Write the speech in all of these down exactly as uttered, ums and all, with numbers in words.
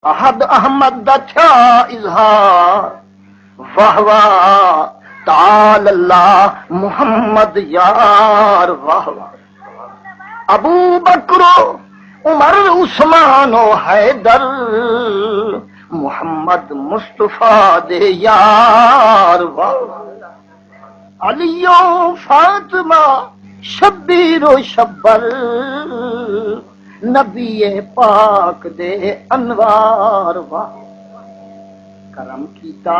احد احمد دا تھیا اظہار، واہ واہ، تعالی اللہ محمد یار، واہ واہ۔ ابو بکر و عمر، عثمان و حیدر، محمد مصطفیٰ دے یار، واہ واہ۔ علی و فاطمہ، شبیر و شبر، نبی پاک دے انوار، واہ۔ کرم کیتا،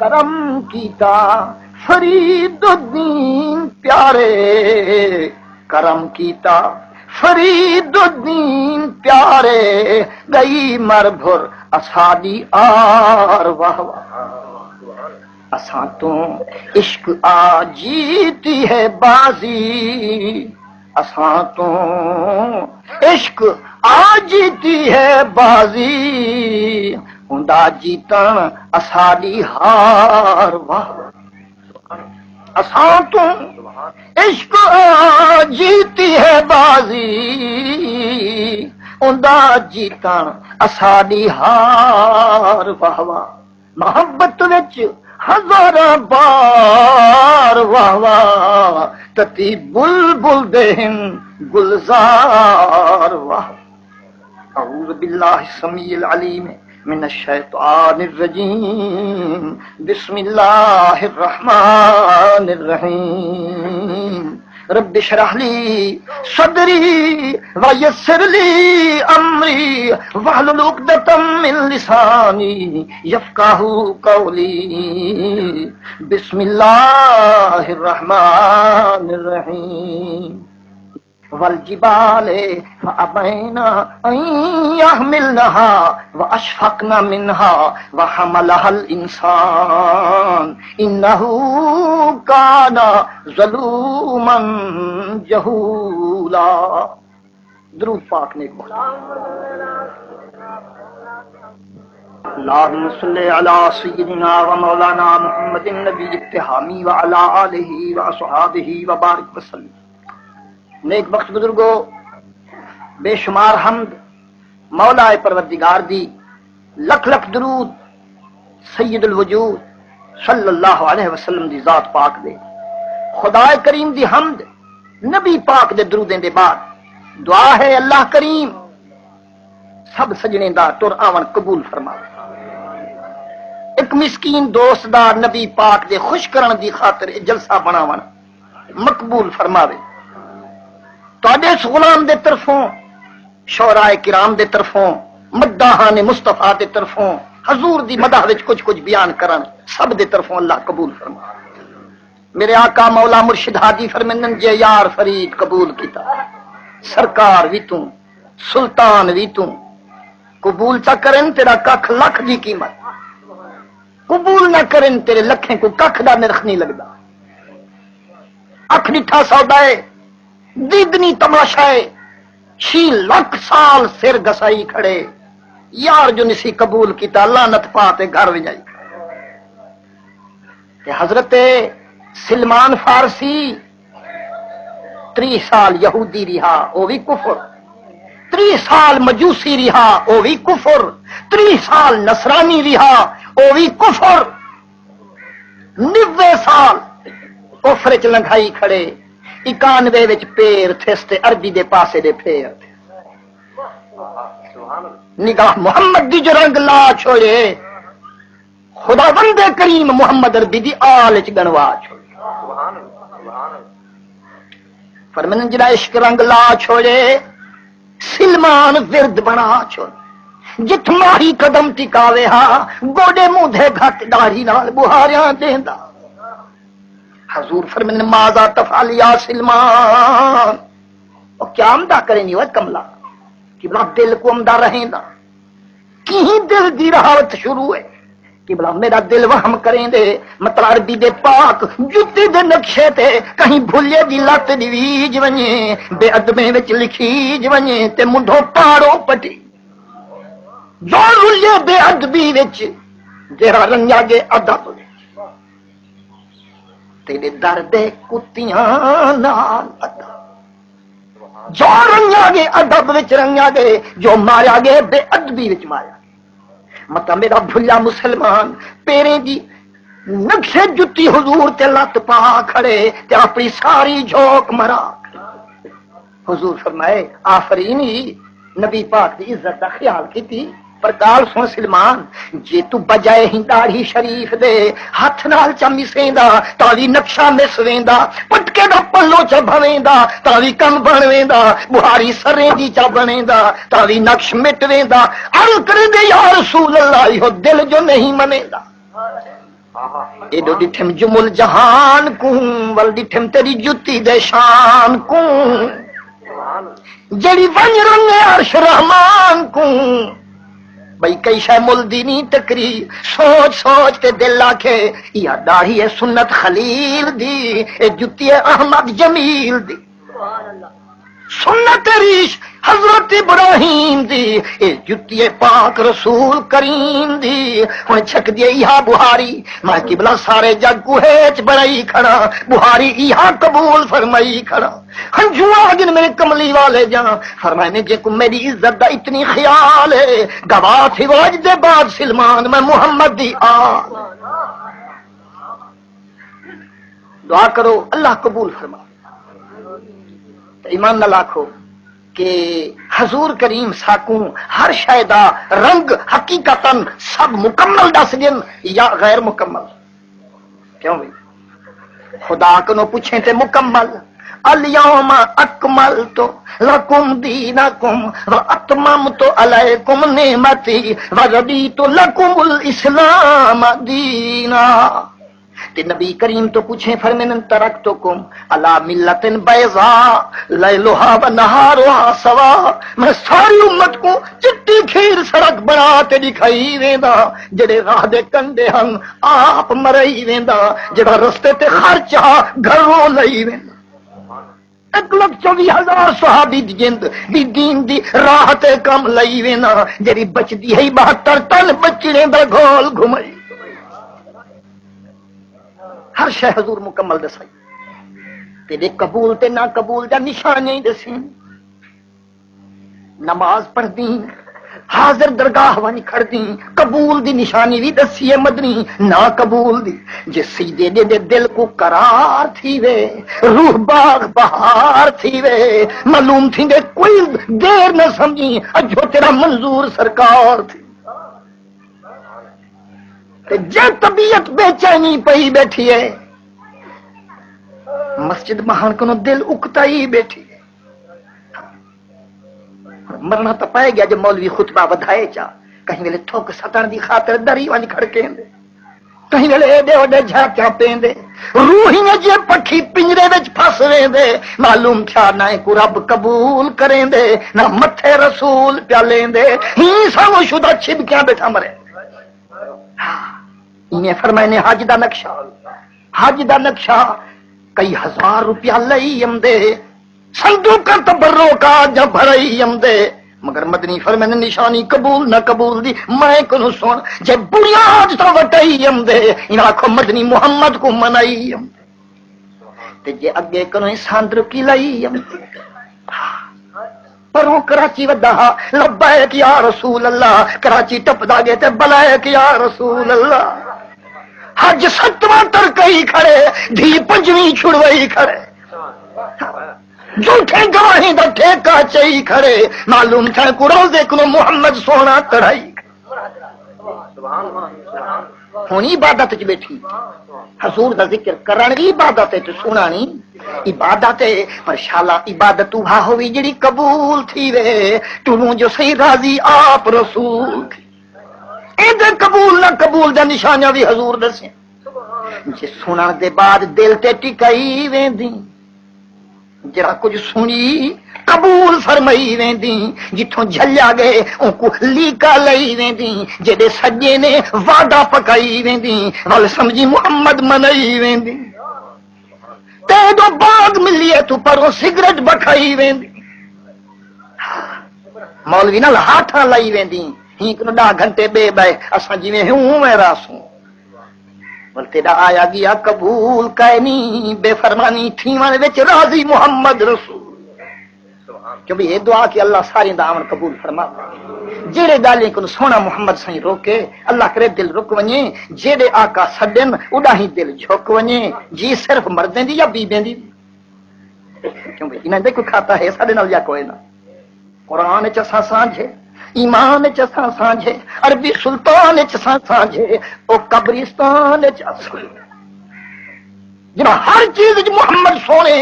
کرم کیتا فرید الدین پیارے، کرم کیتا فرید الدین پیارے، ڳئی مر بھر اساݙی آر، واہ واہ۔ اساں توں عشق آ جیتی ہے بازی، اساں توں عشق آ جیتی ہے بازی، اوندا جیتݨ اساݙی ہار، واہ۔ اساں توں عشق آ جیتی ہے بازی، اوندا جیتݨ اساݙی ہار، واہ واہ۔ محبت وچ ہزاراں بار، واہ واہ، تتی بلبل دے ہن گلزار، واہ۔ اعوذ باللہ السمیع العلیم من الشیطان الرجیم۔ بسم اللہ الرحمن الرحیم۔ رب اشرح لی صدری ویسر لی امری واحلل عقدۃ من لسانی یفقہوا قولی۔ بسم اللہ الرحمن الرحیم۔ والجبال فأبین أن يحملنها وأشفقن منها وحملها الإنسان إنه كان ظلوما جهولا۔ درود پاک نیک بخت۔ اللهم صل على سيدنا ومولانا محمد النبي التهامي وعلى آله وأصحابه وبارك وسلم۔ نیک بخت بزرگو، بے شمار حمد مولا پروردگار دی، لکھ لکھ درود سید الوجود صلی اللہ علیہ وسلم دی ذات پاک دے، خدائے کریم دی حمد نبی پاک دے درودیں دے بعد دعا ہے، اللہ کریم سب سجݨیں دا ٹر آوݨ قبول فرماوے۔ ایک مسکین دوست دا نبی پاک دے خوش کرݨ دی خاطر اے جلسہ بݨاوݨ مقبول فرماوے۔ تہاݙے اس غلام دے طرفوں، شعراء کرام دے طرفوں، مداحان مصطفیٰ دے طرفوں، حضور دی مدح وچ کجھ کجھ بیان کرݨ سب دے طرفوں اللہ قبول فرماوے۔ میرے آقا مولا مرشد ہادی فرمیندن، جے یار فرید قبول کیتا، سرکار وی توں، سلطان وی توں، قبول چا کرن تیرا ککھ لکھ دی قیمت، قبول نہ کرن تیرے لکھیں کوں ککھ دا نرخ نہیں لڳدا۔ اکھ ݙٹھا سودا ہے، دیدنی تماشا ہے، چھی لکھ سال سر گھسائی کھڑے، یار جو نسی قبول کیتا، لعنت پا تے گھر ونڄائی کھڑے۔ تے حضرت سلمان فارسی تریہہ سال یہودی رہا، او وی کفر۔ تریہہ سال مجوسی رہا، او وی کفر۔ تریہہ سال نصرانی رہا، او وی کفر۔ نوے سال کفر اچ لنگھائی کھڑے، اکانوے وچ پیر تھس تے عربی دے پاسے دے پھیر تھس۔ نگاہ محمد دی جو رنگ لا چھوڑے، خداوند کریم محمد عربی دی آل اچ ڳݨوا چھوڑے۔ فرمیندن جیڑھا عشق رنگ لا چھوڑے، سلمان ورد بݨا چھوڑے۔ جتھ ماہی قدم ٹکاوے ہا، گوݙے مونجھے گھت ݙاڑھی نال ٻوہاریاں ݙیندا۔ حضور فرمیندن، ماذا تفعل یا سلمان؟ او کیا امدا کریں او کملا؟ قبلہ دل کوں امدا رہیندا۔ کہیں دل دی رہاوت شروع ہے۔ قبلہ میرا دل وہم کریندے، مطلب عربی دے پاک جتی دے نقشے تے کہیں بھلے دی لت ݙویج ونڄے، بے ادبیں وچ لکھیج ونڄے تے منڈھوں پاڑوں پٹی۔ جو رلے بے ادبی وچ، جیڑھا رنڄا ڳئے ادب وچ، تیݙے در دے کتیاں نال ادب۔ جو رنگیا گے ادب وچ رنگیا گے، جو ماریا گے بے ادبی وچ ماریا گے۔ متا میرا بھلا مسلمان پیریں دی نقشے جتی حضور تے لت پا کھڑے تے اپنی ساری جھوک مرا کھڑے۔ حضور فرمائے، آفرین ہی، نبی پاک دی عزت دا خیال کیتی۔ پر ڳالھ سُݨ سلمان، جے توں بجائے ہیں ݙاڑھی شریف دے ہتھ نال چا مسیندا، تاں وی نقشہ مس ویندا، پٹکے دا پلو چا بھویندا، تاں وی کم بݨ ویندا، ٻہاری سریں دی چا بݨیندا، تاں وی نقش مٹ ویندا۔ عرض کریندے، یا رسول اللہ، ایہو دل جو نہیں منیندا۔ ایݙو ݙٹھم جمل جہان کوں، ول ݙٹھم تیݙی جتی دے شان کوں، جیڑھی ونڄ رنگے عرش رحمان کوں۔ بھئی کئی شے مل دی نی ٹکری، سوچ سوچ تے دل آکھے، ایہا ݙاڑھی ہے سنت خلیل دی، اے جتی ہے احمد جمیل دی۔ سنت ریش حضرت ابراہیم دی، اے جتی ہے پاک رسول کریم دی۔ ہݨ چھک دیے ایہا ٻہاری، میں قبلہ سارے جگ کوہے اچ بݨائی کھڑا، ٻہاری ایہا قبول فرمائی کھڑا۔ ہنجھوں آ ڳن میرے کملی والے جاں، فرمائے نے جے کو میری عزت دا اتنی خیال ہے، گواہ تھی وہ اڄ دے بعد سلمان میں محمد دی آل۔ دعا کرو اللہ قبول فرماوے۔ تے ایمان نال آکھو کہ حضور کریم ساکوں ہر شے دا رنگ حقیقتاً سب مکمل ݙس ڳن یا غیر مکمل؟ کیوں بھئی؟ خدا کنوں پچھیں تے مکمل، الیوم اکملت لکم دینکم و اتممت علیکم نعمتی و رضیت لکم الاسلام دینا۔ تے نبی کریم تو پچھیں، فرمینن، ترکتکم علی ملۃ بیضاء لیلھا و نہارھا سواء، میں ساری امت کو چٹی کھیر سڑک بݨا تے ݙکھائی ویندا، جڑے راہ دے کنڈے ہن آپ مرئی ویندا، جڑا رستے تے خرچ ہا گھروں لئی ویندا۔ ایک لکھ چووی ہزار صحابی دی جند دی دین دی راہ تے کم لئی وینا، جیڑھی بچدی ہئی بہتر تن بچڑیں دا گھول گھمائی۔ ہر شے حضور مکمل ݙسائی۔ تیݙے قبول تے نہ قبول دا نشان ہی ݙسین۔ نماز پڑھدیں، حاضر درگاہ ونڄ کھڑدیں، قبول دی نشانی وی ݙسی ہے مدنی، نہ قبول دی۔ جے سجدے ݙیندے دل کوں قرار تھیوے، روح باغ بہار تھیوے، معلوم تھیندے کوئی دیر نہ سمجھیں، اجھو تیرا منظور سرکار تھی۔ تے جے طبیعت بے چینی پئی ٻیٹھی ہے، مسجد بہݨ کنوں دل اکتائی ٻیٹھی ہے۔ مرݨا تاں پئے ڳیا جو مولوی خطبہ ودھائے چا، کہیں ویلے تھک سٹݨ دی خاطر دری ونڄ کھڑکیندے، کہیں ویلے ایݙے اوݙے جھاکیاں پیندے، روح ہی جے پکھی پنجرے وچ پھس ویندے، معلوم تھیا نہ اینکوں رب قبول کریندے، نہ متھے رسول پیا لیندے، ہی سانگوں شدہ چھبکیاں ٻیٹھا مرے۔ ہاں، ایویں فرمائے نے حج دا نقشہ، حج دا نقشہ کئی ہزار روپیہ لئی امدے، صندوقاں تبرکات جاں بھرائی امدے، مگر مدنی فرمائے نے نشانی قبول نہ قبول دی میں کنوں سن، جے بریاد تاں وٹائی امدے، انہاں آکھو مدنی محمد کو منائی امدے۔ تے جے اڳے کنوں ساندر کی لائی، پروں کراچی ودا ہا، لبیک یا رسول اللہ، کراچی ٹپدا ڳئے تے بلائک یا رسول اللہ۔ حج ستواں ترکئی کھڑے، دھی پنجویں چھڑوئی کھڑے، جھوٹیں گواہیں دا ٹھیکہ چئی کھڑے، معلوم تھا کو روزے کنوں محمد سوہݨا تڑائی۔ ہݨ عبادت وچ ٻیٹھی، حضور دا ذکر کرݨ وی عبادت ہے تے سݨݨ وی عبادت ہے، پر شالا عبادت اوہا ہووی جیڑھی قبول تھیوے، توں جو صحیح راضی آپ رسول تھی۔ ایندے قبول نہ قبول دا نشانہ وی حضور ݙسے۔ جے سݨݨ دے بعد دل تے ٹکائی ویندی، جیڑھا کجھ سݨی قبول فرمائی ویندی، جتھوں جھلیا ڳئے اونکوں لیکا لئی ویندی، جیݙے سڄے نے وعدہ پکائی ویندی، ول سمجھی محمد منائی ویندی۔ تیݙو باغ ملیے توں پروں سگریٹ بکھائی ویندی، مولوی نال ہاتھاں لائی ویندی، ہی کنوں ݙاہ گھنٹے ٻئے ٻئے اساں جیویں ہیوں اونویں رہسوں۔ ول تیݙا آیا ڳیا قبول کائنی، بے فرمانی تھیوݨ وچ راضی محمد رسول۔ کیوں بھئی اے دعا کہ اللہ ساریں دا آوݨ قبول فرماوے۔ جیڑھے ڳالھیں کوں سوہݨا محمد سائیں روکے، اللہ کرے دل رک ونڄے، جیڑھے آقا سݙن، اݙاہیں دل جھک ونڄے، جی صرف مردیں دی یا بیبیں دی؟ کیوں بھئی انہاں دے کوئی کھاتا ہے ساݙے نال یا کوئی نہ؟ قرآن اچ اساں سانجھے، ایمان اچ اساں سانجھے، عربی سلطان اچ اساں سانجھے، او قبرستان اچ اساں جنہاں ہر چیز اچ محمد سوہݨے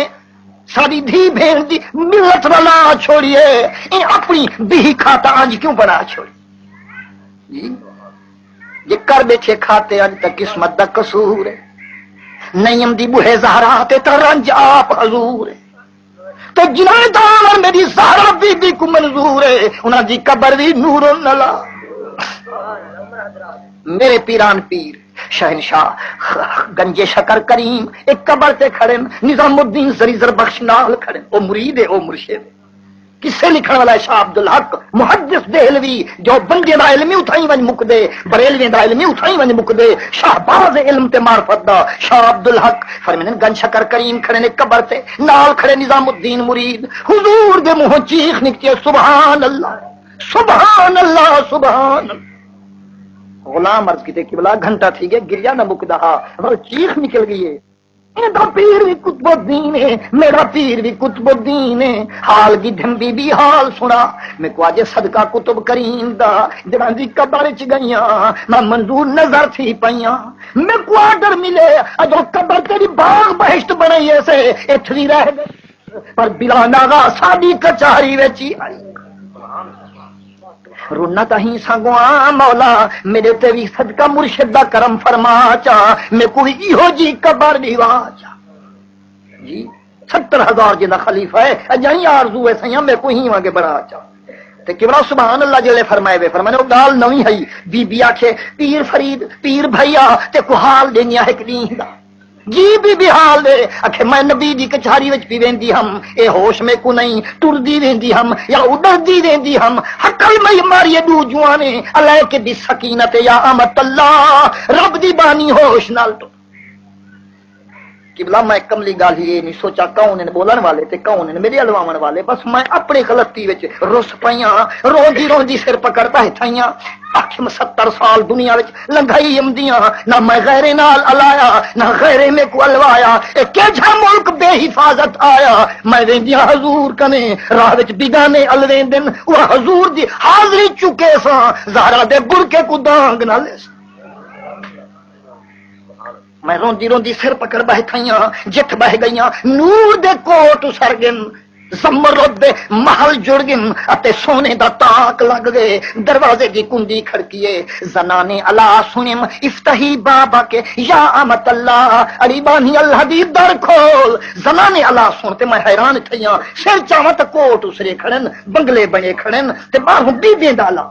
ساݙی دھی بھیݨ دی ملت رلا چھوڑیے، ایں اپݨی بیہی کھاتا انج کیوں بݨا چھوڑی؟ جی، جے کر ٻیٹھے کھاتے انج تاں قسمت دا قصور ہے، نئیں امدی ٻوہے زہرا تے تاں رنج آپ حضور ہے۔ تے جنہاں دا آوݨ میݙی زہرا بی بی کوں منظور ہے، انہاں دی قبر وی نور نلا۔ میرے پیران پیر شہنشاہ گنج شکر کریم ایک قبر تے کھڑن، نظام الدین زری زربخش نال کھڑن، او مرید ہے، او مرشد ہے۔ قصے لکھݨ والا ہے شاہ عبدالحق محدث دہلوی، جو بندے دا علم ہی اتھائیں ونڄ مکدے، بریلویں دا علم ہی اتھائیں ونڄ مکدے، شاہباز علم تے معرفت دا شاہ عبدالحق۔ فرمیندن گنج شکر کریم کھڑے نے قبر تے، نال کھڑے نظام الدین مرید، حضور دے منہوں چیخ نکتی ہے، سبحان اللہ، سبحان اللہ، سبحان اللہ۔ غلام عرض کیتے، قبلہ گھنٹہ تھی ڳئے، گریا نہ مکدا ہا، ول چیخ نکل ڳئی ہے۔ ایندا پیر وی قطب الدین ہے، میݙا پیر وی قطب الدین ہے۔ حال گھدم بی بی حال سݨا، میکوں آہدے صدقہ قطب کریم دا، جنہاں دی قبر اچ ڳئیاں، میں منظور نظر تھی پئیاں۔ میکوں آرڈر ملے، اڄوں قبر تیݙی باغ بہشت بݨائی ایسے، اتھ وی رہ ڳئی۔ پر بلا ناغا ساݙی کچہری وچ ہی آئی۔ رنت اہیں سانگوں آ مولا، میݙے تے وی صدقہ مرشد دا کرم فرما چا، میکوں وی ایہو جی قبر ݙیوا چا۔ جی، ستر ہزار جیندا خلیفہ ہے، اڄائیں آرزو ہے سئیاں میکوں ہی وانگے بݨا چا۔ تے قبلہ سبحان اللہ جلے فرمائے وے، فرمانے او ڳالھ نویں ہئی، بی بی آکھے، پیر فرید، پیر بھیا، تیکوں حال ݙیندیاں ہک ݙینہہ دا۔ جی بی بی حال دے، اکھے میں نبی دی کچہری وچ پی ویندی ہم، اے ہوش میکوں نئیں، ٹردی ویندی ہم یا اڈردی ویندی ہم، ہکل میں ماری اے ݙو جوانے، علیک بالسکینۃ یا امۃ اللہ، رب دی بانی ہوش نال ٹر۔ قبلہ میں کملی ڳالھی اے نہیں سوچا کون ہن ٻولݨ والے تے کون ہن میݙے الواوݨ والے، بس میں اپݨی غلطی وچ رس پئیاں، روندی روندی سر پکڑ ٻہہ تھئیاں۔ آکھم ستر سال دنیا وچ لنگھائی امدیاں، نہ میں غیرے نال الایا، نہ غیرے میکوں الوایا۔ اے کیجھا ملک بے حفاظت آیا؟ میں ویندیاں حضور کنے، راہ وچ بیگانے الویندن، او حضور دی حاضری چکے ساں، زہرا دے برقعے کوں دانگ نہ لیساں۔ میں روندی روندی سر پکڑ ٻہہ تھئیاں، جتھ ٻہہ ڳئیاں، نور دے کوٹ اسر ڳن۔ زمرد دے محل جڑ ڳن اتے سونے دا تاک لڳ ڳئے۔ دروازے دی کنڈی کھڑکیے۔ زنانے الا سنم افتحی بابک یا امۃ اللہ۔ اڑی ٻانھی اللہ دی در کھول۔ زنانے الا سن تے میں حیران تھئیاں۔ سر چاواں تاں کوٹ اسرے کھڑن، بنگلے بݨے کھڑن تے ٻاہروں بیبیں دا الا۔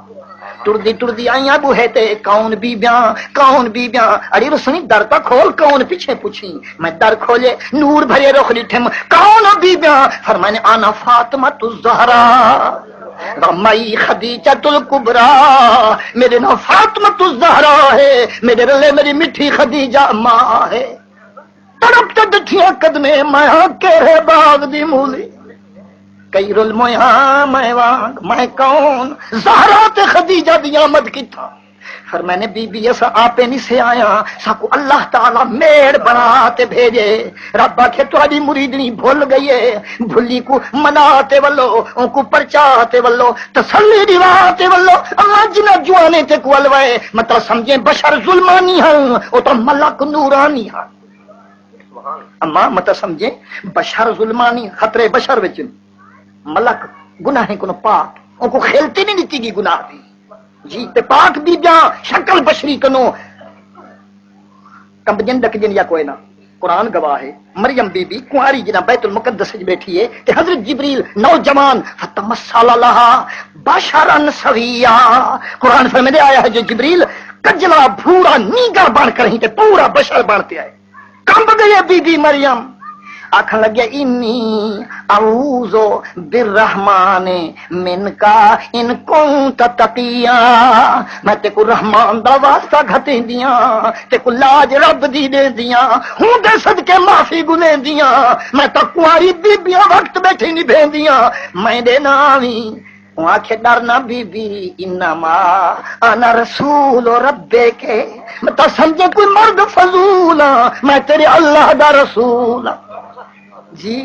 ٹردی ٹردی آئیاں ٻوہے تے، کون بیبیاں، کون بیبیاں؟ اڑی رسنی در تاں کھول، کون پچھے پچھیں؟ میں در کھولے، نور بھرے رخ ݙٹھم، کون بیبیاں؟ فرمائن، انا فاطمۃ الزہرا و مئی خدیجۃ الکبریٰ۔ میݙے نال فاطمۃ الزہرا ہے، میݙے رلے میݙی مٹھی خدیجہ ماں ہے۔ تڑپ تے ڈٹھیاں قدمیں، میں ہاں کیڑھے باغ دی مولی؟ کئی رل مویاں میں وانگ، میں کون؟ زہرا تے خدیجہ دی آمد کتھاں؟ فرمائنے، بی بی، اساں آپے نہیں سے آیاں، ساکو اللہ تعالیٰ میڑ بنا تے بھیجے۔ رب آکھے، تہاڈی مریدنی بھل گئی ہے، بھلی کو منا تے ولو، اونکو پرچا تے ولو، تسلی ݙیوا تے ولو۔ اللہ جنہاں جوانیں تے کو الوائے، متا سمجھیں بشر ظلمانی ہن، او تاں ملک نورانی ہن۔ اماں مت سمجھیں، بشر ظلمانی، خطرے بشر وچ ہن۔ ملک گناہیں کنوں پاک، اونکوں خلتی نہیں ݙتی ڳی گناہ دی۔ جی، تے پاک بیبیاں شکل بشری کنوں کمبجن ݙکجن یا کوئے نہ۔ قرآن گواہ ہے، مریم بی بی کنواری جنہاں بیت المقدس وچ ٻیٹھی ہے تے حضرت جبریل نوجوان، فتمثل لها بشرا سویا۔ قرآن فرمیندے آیا ہے جو جبریل کجلا بھورا نینگر بݨ کر ہی تے پورا بشر بݨ تے آئے۔ کمب ڳئی ہے بی بی مریم، آکھݨ لڳی، انی اعوذ بالرحمن منک ان کنت تقیا۔ میں تیکوں رحمان دا واسطہ گھتیندیاں، تیکوں لاج رب دی ݙیندیاں، ہوندے صدقے معافی گھلیندیاں۔ میں تاں کنواری بیبیاں وقت ٻیٹھی نبھیندیاں، میں ݙے نہ آویں۔ اوں آکھے، ݙر نہ بی بی، انما انا رسول ربک۔ میں تاں سمجھے کوئی مرد فضول ہاں، میں تیرے اللہ دا رسول ہاں۔ جی،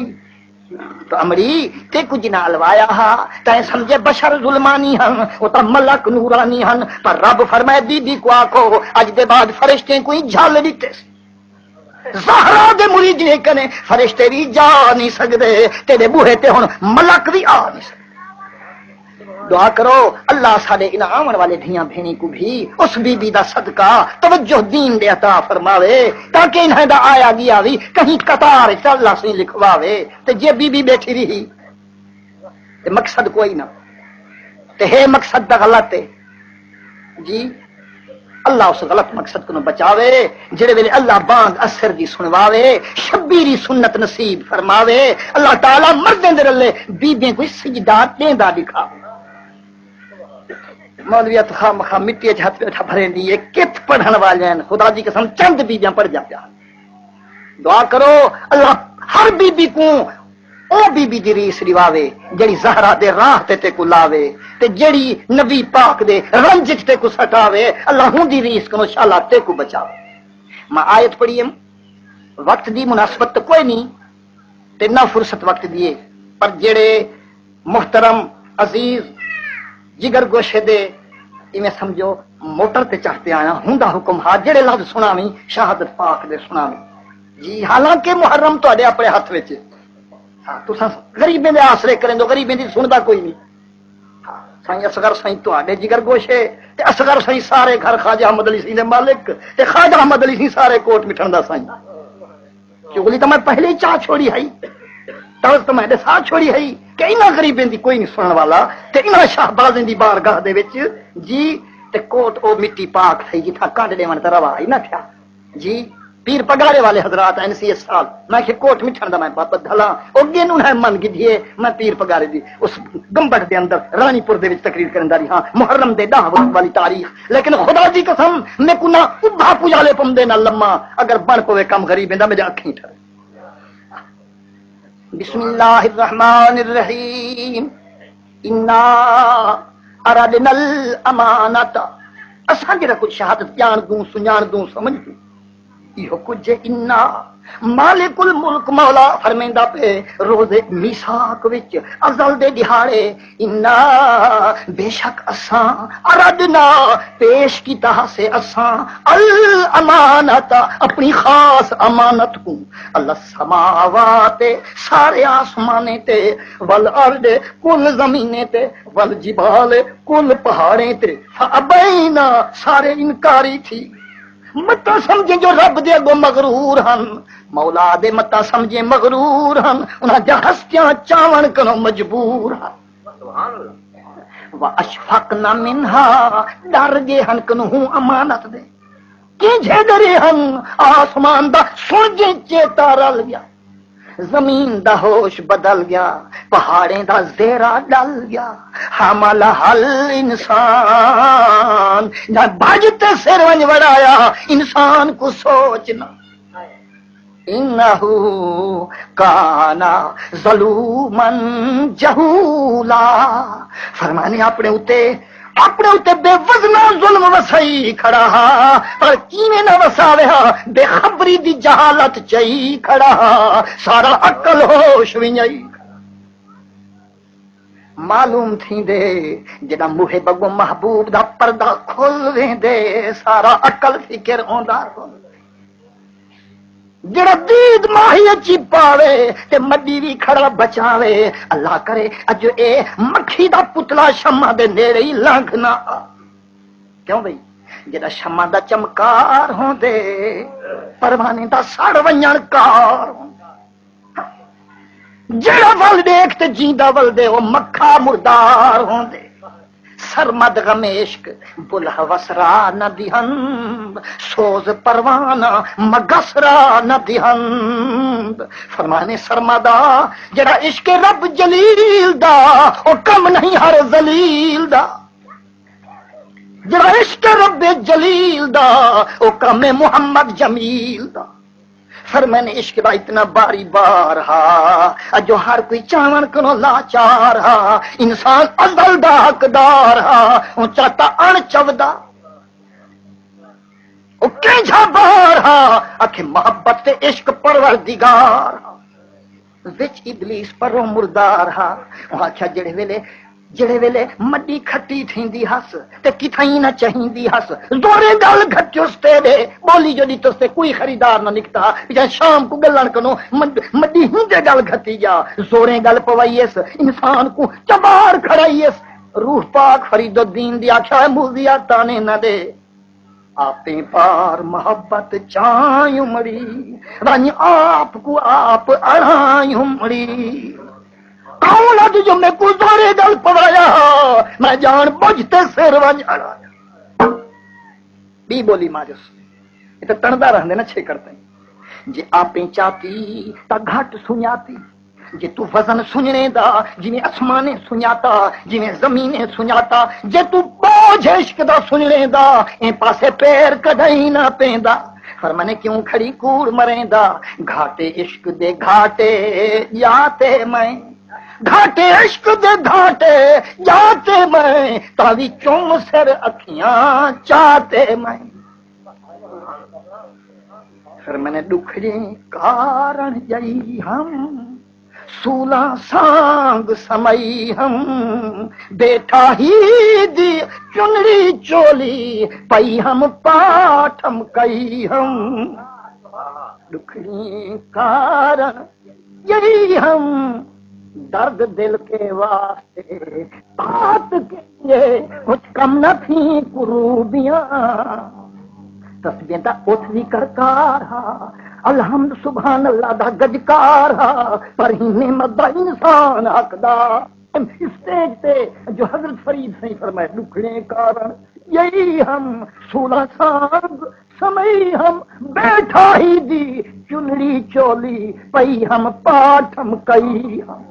تو امڑی، تیکوں جنہاں الوایا ہا، تیں سمجھے بشر ظلمانی ہن، او تاں ملک نورانی ہن۔ پر رب فرمائے، بی بی کوں آکھو، اڄ دے بعد فرشتیں کوں جھل ݙتے۔ زہرا دے مرید جنہیں کنے فرشتے بھی جا نہیں سکدے، تیرے بوہے تے ہن ملک بھی آ نہیں سکدے۔ دعا کرو، اللہ ساڈے انہاں آون والے دھیاں بھینیں کوں بھی اس بی بی دا صدقہ توجہ دین دے عطا فرماوے، تاکہ انہاں دا آیا گیا بھی کہیں قطار وچ اللہ سائیں لکھواوے۔ تے جے بی بی بیٹھی رہی تے مقصد کوئی نہ، تے ہے مقصد دا غلط ہے۔ جی، اللہ اس غلط مقصد کنوں بچاوے، جڑے ویلے اللہ بانگ اثر دی سنواوے، شبیری سنت نصیب فرماوے۔ اللہ تعالیٰ مردیں دے رلے بیبیں کوئی سجدہ ݙیندا ݙکھاوے۔ مولویت خواہ مخواہ مٹی اچ ہتھ ٻیٹھا بھریندی ہے، کت پڑھن والے ہیں، خدا دی قسم چند بیبیاں پڑھ جاندیاں۔ دعا کرو، اللہ ہر بی بی کوں او بی بی دی ریس ݙیواوے، جیڑھی زہرا دے راہ تے تیکوں لاوے، تے جیڑھی نبی پاک دے رنج اچ تیکوں سٹاوے، اللہ ہوندی ریس کنوں شالا تیکوں بچاوے۔ میں آیت پڑھی ہم، وقت دی مناسبت تے کوئی نہیں، تے نہ فرصت وقت دی ہے، پر جیڑھے محترم، عزیز، جگر گوشے دے، ایویں سمجھو موٹر تے چڑھ تے آیا، ہوندا حکم ہا، جیڑھے لفظ سناویں، شہادت پاک دے سناویں۔ جی، حالانکہ محرم تہاڈے اپنے ہتھ وچ ہے۔ ہاں، تساں غریبیں دے آسرے کریندو، غریبیں دی سندا کوئی نہیں۔ ہاں، سائیں اصغر سائیں تہاڈے جگر گوشے، تے اصغر سائیں سارے گھر خواجہ احمد علی سائیں دے مالک، تے خواجہ احمد علی سائیں سارے کوٹ مٹھن دا سائیں۔ چغلی تاں میں پہلے ہی چا چھوڑی ہئی، طرز تاں میں ݙسا چھوڑی ہئی کہ انہاں غریبیں دی کوئی نہیں سݨݨ والا، تے انہاں شہبازیں دی بارگاہ دے وچ، جی، تے کوٹ او مٹی پاک تھئی جتھاں کنڈ ݙیوݨ تے روا ہی نہ تھیا۔ جی، پیر پگارے والے حضرات این سی ایس صاحب، میں کہ کوٹ مٹھݨ دا میں بابت دھلاں، او گن انہاں من گدھیے، میں پیر پگارے دی اس گنبد دے اندر رانی پور دے وچ تقریر کرن دا رہی ہاں، محرم دے ݙاہ وقت والی تاریخ۔ لیکن خدا دی قسم، میکوں نہ ابھا پجالے پمدے نہ لماں، اگر بݨ پوے کم غریبیں دا، میݙے اکھیں ٹھرے۔ بسم اللہ الرحمن الرحیم۔ انا اردنا الامانۃ، اساں جڑا کچھ شہادت ڄاݨدوں، سنڄاݨدوں، سمجھدوں، ایہو کجھ ہے۔ انا، مالک الملک، مولا فرمیندا پئے، روز میثاق وچ، ازل دے ݙیہاڑے، انا، بے شک اساں، اردنا، پیش کیتا ہاسے اساں، الامانۃ، اپݨی خاص امانت کوں، الی السماوات، سارے آسمانیں تے، والارض، کل زمینیں تے، والجبال، کل پہاڑیں تے، فابین، سارے انکاری تھی۔ متاں سمجھیں جو رب دے اڳوں مغرور ہن، مولا دے متاں سمجھیں مغرور ہن، انہاں دیاں ہستیاں چاوݨ کنوں مجبور ہن۔ سبحان اللہ۔ واشفقن منہا، ݙر ڳئے ہن کنوں ہوں امانت دے۔ کینجھے ݙرے ہن؟ آسمان دا سݨ جیں چیتا رل ڳیا، زمین دا ہوش بدل ڳیا، پہاڑیں دا زیرہ ݙل ڳیا۔ حملہا الانسان، جاں بھڄ تے سر ونڄ وڑایا، انسان کوں سوچ نہ۔ انہ کان ظلوما جہولا۔ فرمانے اپنے اتے، اپنے اتے بے وزنا ظلم وسائی کھڑا ہا، پر کیویں نہ وساوے ہا، بے خبری دی جہالت چئی کھڑا ہا، سارا عقل ہوش ونڄائی۔ معلوم تھیندے جݙاں محب اڳوں محبوب دا پردہ کھل ویندے، سارا عقل فکر اوندا رل۔ جڑا دید ماہی اچی پاوے تے مڈی وی کھڑا بچاوے۔ اللہ کرے اج اے مکھی دا پتلا شمع دے نیڑے ہی لنگھ نہ آ۔ کیوں بھئی؟ جڑا شمع دا چمکار ہوندے، پروانے دا سڑ ونجن کار ہوندے۔ جڑا ول ڈیکھ تے جیندا ولدے، او مکھا مردار ہوندے۔ سرمد غم عشق بلہ وسرا نہ دیہند، سوز پروانہ مگس را نہ دیہند۔ فرمانے سرمدا، جڑا عشق رب جلیل دا، او کم نہیں ہر ذلیل دا۔ جڑا عشق رب جلیل دا، او کم محمد جمیل دا۔ فرمائن عشق دا اتنا باری بار ہا، اجو ہر کوئی چاون کنوں لاچار ہا۔ انسان ازل دا حقدار ہا، اون چاتا اݨ چودا۔ او کینجھا بار ہا، اکھے محبت تے عشق پروردگار ہا۔ وچ ابلیس پروں مردار ہا۔ اوں آکھیا، جڑے ویلے، جڑے ویلے مڈی کھٹی تھیندی ہس تے کتھائیں نہ چہیندی ہس، زوریں گل گھٹیس تیݙے، ٻولی جو ݙتس تے کوئی خریدار نہ نکتا۔ پچھاں شام کوں ڳلݨ کنوں مڈ-، مڈی ہیندے گل گھتی ڳیا، زوریں گل پوائیس، انسان کوں چبار کھڑائیس۔ روح پاک فرید الدین دی آکھیا، اے موذیہ تانے نہ ݙے۔ آپیں پار محبت چائیں امڑی، ونڄ آپ کوں آپ اڑائیں امڑی۔ کون اڄ جو میکوں زورے ڳل پوایا، میں ڄاݨ بجھ تے سر ونڄ اڑایا۔ ٻی ٻولی مارس، اے تاں ٹݨدا رہندے نا چھیکڑ تئیں۔ جے آپیں چاتی تاں گھٹ سنڄاتی، جے توں وزن سنڄݨے دا، جیویں اسمانیں سنڄاتا، جیویں زمینیں سنڄاتا، جے توں بوجھ عشق دا سنڄݨے دا، ایں پاسے پیر کݙاہیں نہ پیندا۔ فرمانے کیوں کھڑی کوڑ مریندا، گھاٹے عشق دے گھاٹے ڄاتے میں، گھاٹے عشق دے گھاٹے ڄاتے میں، تاں وی چم سر اکھیاں چاتے میں۔ پھر میں نے ݙکھڑیں کارݨ ڄئی ہم، سولاں سانگ سمئی ہم، بیٹھا ہی دی چنڑی چولی پئی ہم، پاٹھم کئی ہم۔ ݙکھڑیں کارݨ یہی ہم، درد دل کے واسطے بات کیے، کچھ کم نہ تھی کروبیاں۔ تسبیحاں تاں اتھ وی کرکار ہا، الحمد سبحان اللہ دا گجکار ہا، پر ہی نعمت دا انسان حقدار۔ اسٹیج تے جو حضرت فرید سائیں فرمائے، ݙکھڑیں کارݨ یہی ہم، سولاں سانگ سمئی ہم، بیٹھا ہی دی چنڑی چولی پئی ہم، پاٹھم کئی ہم۔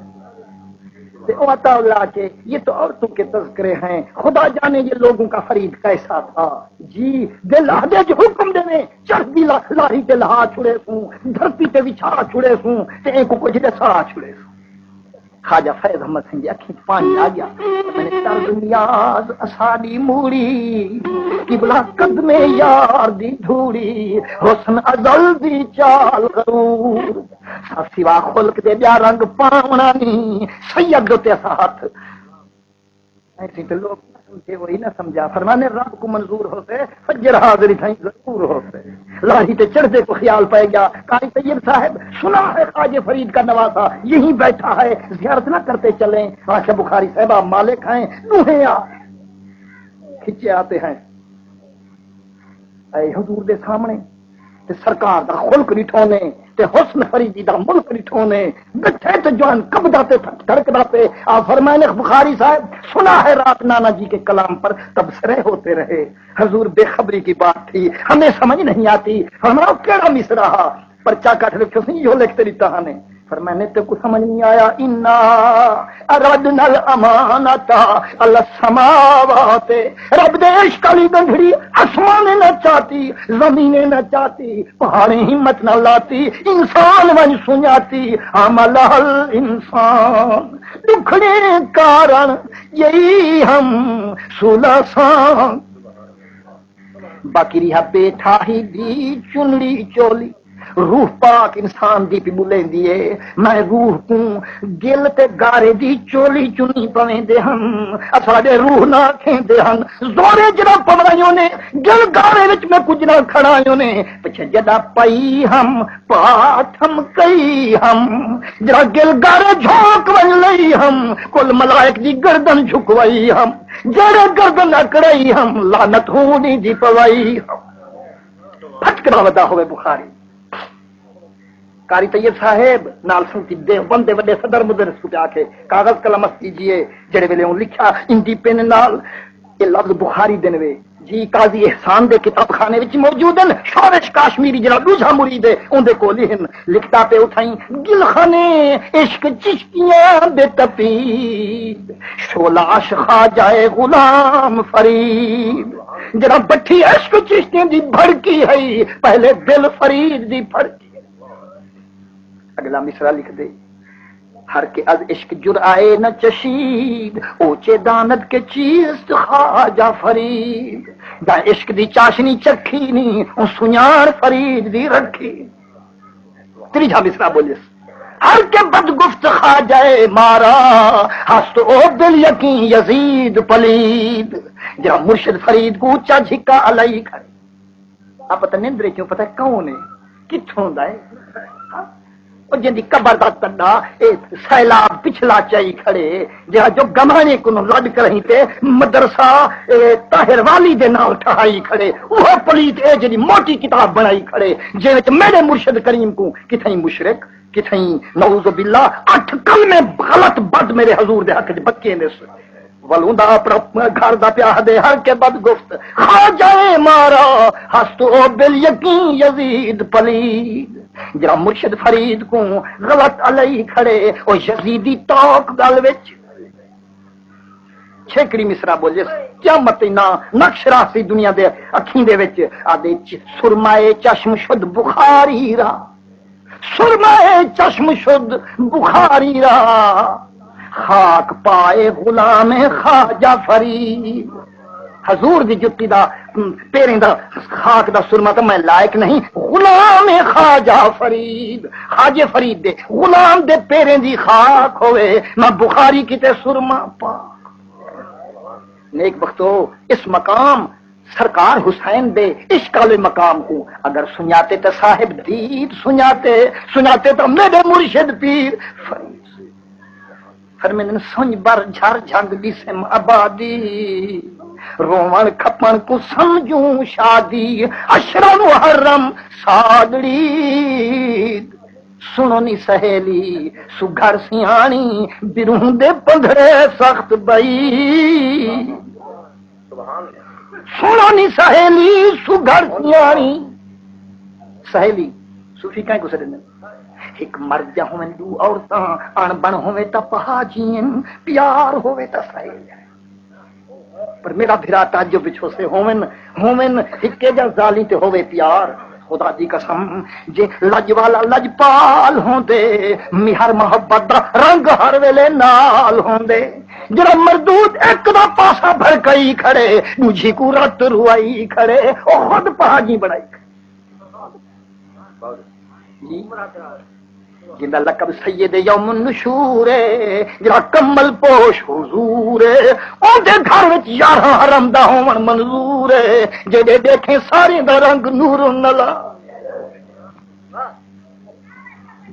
تے او عطا اللہ کے، یہ تو عورتوں کے تذکرے ہیں، خدا جانے یہ لوگوں کا فرید کیسا تھا۔ جی، دل آہدے جو حکم دیویں، چڑھ دی لا-، لاہی تے لہا چھڑے سوں، دھرتی تے وچھا چھڑے سوں، تے اینکوں کجھ ݙسا چھڑے سوں۔ خواجہ فیض احمد سنگھ دی اکھیں اچ پاݨی آ ڳیا۔ میں نے طرز نیاز اساݙی موڑی، قبلہ قدمیں یار دی دھوڑی، حسن ازل دی چال غرور۔ سوا خلق دے ٻیا رنگ پاوݨا نی، سید دے اتے اساں ہتھ۔ ایسے تے لوگ نہ سمجھے، وہی نہ سمجھا۔ فرمانے رب کوں منظور ہوسے، فجر حاضری تھائیں ضرور ہوسے۔ لاہی تے چڑھدے کوں خیال پئے ڳیا، قاری طیب صاحب سنا ہے خواجہ فرید کا نواسہ یہیں بیٹھا ہے، زیارت نہ کرتے چلیں۔ آکھیا بخاری صاحب آپ مالک ہیں، ݙوہیں آ کھچے آتے ہیں۔ اے حضور دے سامݨے تے سرکار دا خلق ݙٹھونے تے حسن فریدی دا ملک ݙٹھونے، ݙٹھے تے جوان کمبدا تے دھڑکدا پئے۔ آ فرمائن بخاری صاحب، سنا ہے رات نانا جی کے کلام پر تبصرے ہوتے رہے، حضور بے خبری کی بات تھی، ہمیں سمجھ نہیں آتی۔ فرمایا کیڑھا مصرع ہا؟ پرچہ کڈھ رکھیو سی، ایہو لکھ تے ݙتا ہانے۔ فرمائنے تیکوں سمجھ نہیں آیا، انا اردنا الامانۃ علی السماوات، رب دے عشق آلی ڳنڈھڑی، آسمانے نہ چاتی، زمینے نہ چاتی، پہاڑیں ہمت نہ لاتی، انسان ونڄ سنڄاتی، حملہ الانسان۔ ݙکھڑیں کارݨ یہی ہم، سولاں سانگ۔ باقی رہا بیٹھا ہی دی چنڑی چولی، روح پاک انسان دی پئی ٻلیندی اے۔ میں روح کوں گل تے گارے دی چولی چنی پویندے ہن، اساݙے روح نہ کھیندے ہن۔ زورے جݙاں پوائیوں نے، گل گارے وچ میں کجھ نہ کھڑائیوں نے، پچھے جݙاں پئی ہم پاٹھم کئی ہم، جڑا گل گارے جھوک ونڄ لئی ہم، کل ملائک دی گردن جھکوائی ہم، جڑے گردن اکڑائی ہم، لعنت ہونی دی پوائی ہم۔ پھٹکدا ودا ہوئے بخاری۔ قاری طیب صاحب نال سنگتی دیوبند دے وݙے صدر مدرس کوں پیا آکھے، کاغذ قلم اس کیجیے۔ جیڑھے ویلے اوں لکھیا انڈیپینڈنٹ نال، اے لفظ بخاری دے نوے۔ جی، قاضی احسان دے کتاب خانے وچ موجود ہن۔ شورش کاشمیری جیڑھا ݙوجھا مرید ہے، اوندے کول ہی ہن۔ لکھدا پئے اتھائیں، گلخانے عشق چشتیاں بے تپید، شعلہ اش خواجہ غلام فرید۔ جیڑھا بٹھی عشق چشتیاں دی بھڑکی ہئی، پہلے دل فرید دی پھڑکی۔ اڳلا مصرع لکھدے، ہر کہ از عشق جرعہ نہ چشید، اوچے داند کہ چیست خواجہ فرید۔ جاں عشق دی چاشنی چکھی نی، اوں سنڄاݨ فرید دی رکھی۔ تریجھا مصرع بولیس، ہر کہ بد گفت خواجہ مارا، ہست او بالیقین یزید پلید۔ جیڑھا مرشد فرید کوں اچا جھکا الائی کھڑے۔ آپ پتہ نندرے کیوں پتہ کون ہے، کتھوں دا ہے؟ ہاں؟ او جیندی قبر دا تݙا اے سیلاب پچھلا چائی کھڑے، جیڑھا جو گمانے کنوں لݙ کراہیں تے مدرسہ اے طاہر والی دے نال ٹھہائی کھڑے، اوہو پلیت اے جیڑھی موٹی کتاب بݨائی کھڑے، جیں وچ میݙے مرشد کریم کوں کتھائیں مشرک، کتھائیں نعوذ باللہ اٹھ کلمے غلط بد میݙے حضور دے حق وچ بکیندے سن۔ ول اوندا اپݨا گھر دا پیا آہدے، ہر کہ بد گفت خواجہ مارا، ہست او بالیقین یزید پلید۔ جیڑھا مرشد فرید کوں غلط الائی کھڑے، او یزیدی طوق ڳل وچ۔ چھیکڑی مصرع بولیس، قیامت تئیں نہ نقش راہسی دنیا دے اکھیں دے وچ۔ آہدے، سرمائے چشم شد بخاری را، سرمائے چشم شد بخاری را، خاک پائے غلام خواجہ فرید۔ حضور دی جتی دا، ام، پیریں دا خاک دا سرما تاں میں لائق نہیں، غلام خواجہ فرید، خواجہ فرید دے غلام دے پیریں دی خاک ہووے، میں بخاری کیتے سرما پاک۔ نیک بختو، اس مقام سرکار حسین دے عشق آلے مقام کوں اگر سنڄاتے تاں صاحب دید سنڄاتے، سنڄاتے تاں میݙے مرشد پیر فرید۔ فرمیندن، سنڄ بر جھر جھنگ ݙسم آبادی، رووݨ کھپݨ کوں سمجھوں شادی، عشرہ محرم ساڳڑی۔ سݨو نی سہیلی سگھر سیاݨی، بروں دے پندھرے سخت بئی۔ سبحان اللہ۔ سݨو نی سہیلی سگھر سیاݨی۔ سہیلی، صوفی کہیں کوں سݙیندن؟ ہک مرد یا ہوون ݙو عورتاں، اݨ بݨ ہووے تاں پہاجین، پیار ہووے تاں سہیلی۔ پر میݙا بھرا تعجب وچ ہوسے، ہوون، ہوون ہکے جا ذالیں تے ہووے پیار۔ خدا دی قسم، جے لڄ والا لڄپال ہوندے، میہر محبت دا رنگ ہر ویلے نال ہوندے۔ جیڑھا مردود ہک دا پاسا بھڑکائی کھڑے، ݙوجھی کوں رت روائی کھڑے، او خود پہاجی بݨائی کھڑے۔ جی۔ جیندا لقب سید یوم النشور ہے، جیڑھا کمل پوش حضور ہے، اوندے گھر وچ یارہاں حرم دا ہووݨ منظور ہے، جیڑھے ݙیکھیں ساریں دا رنگ نور نلا۔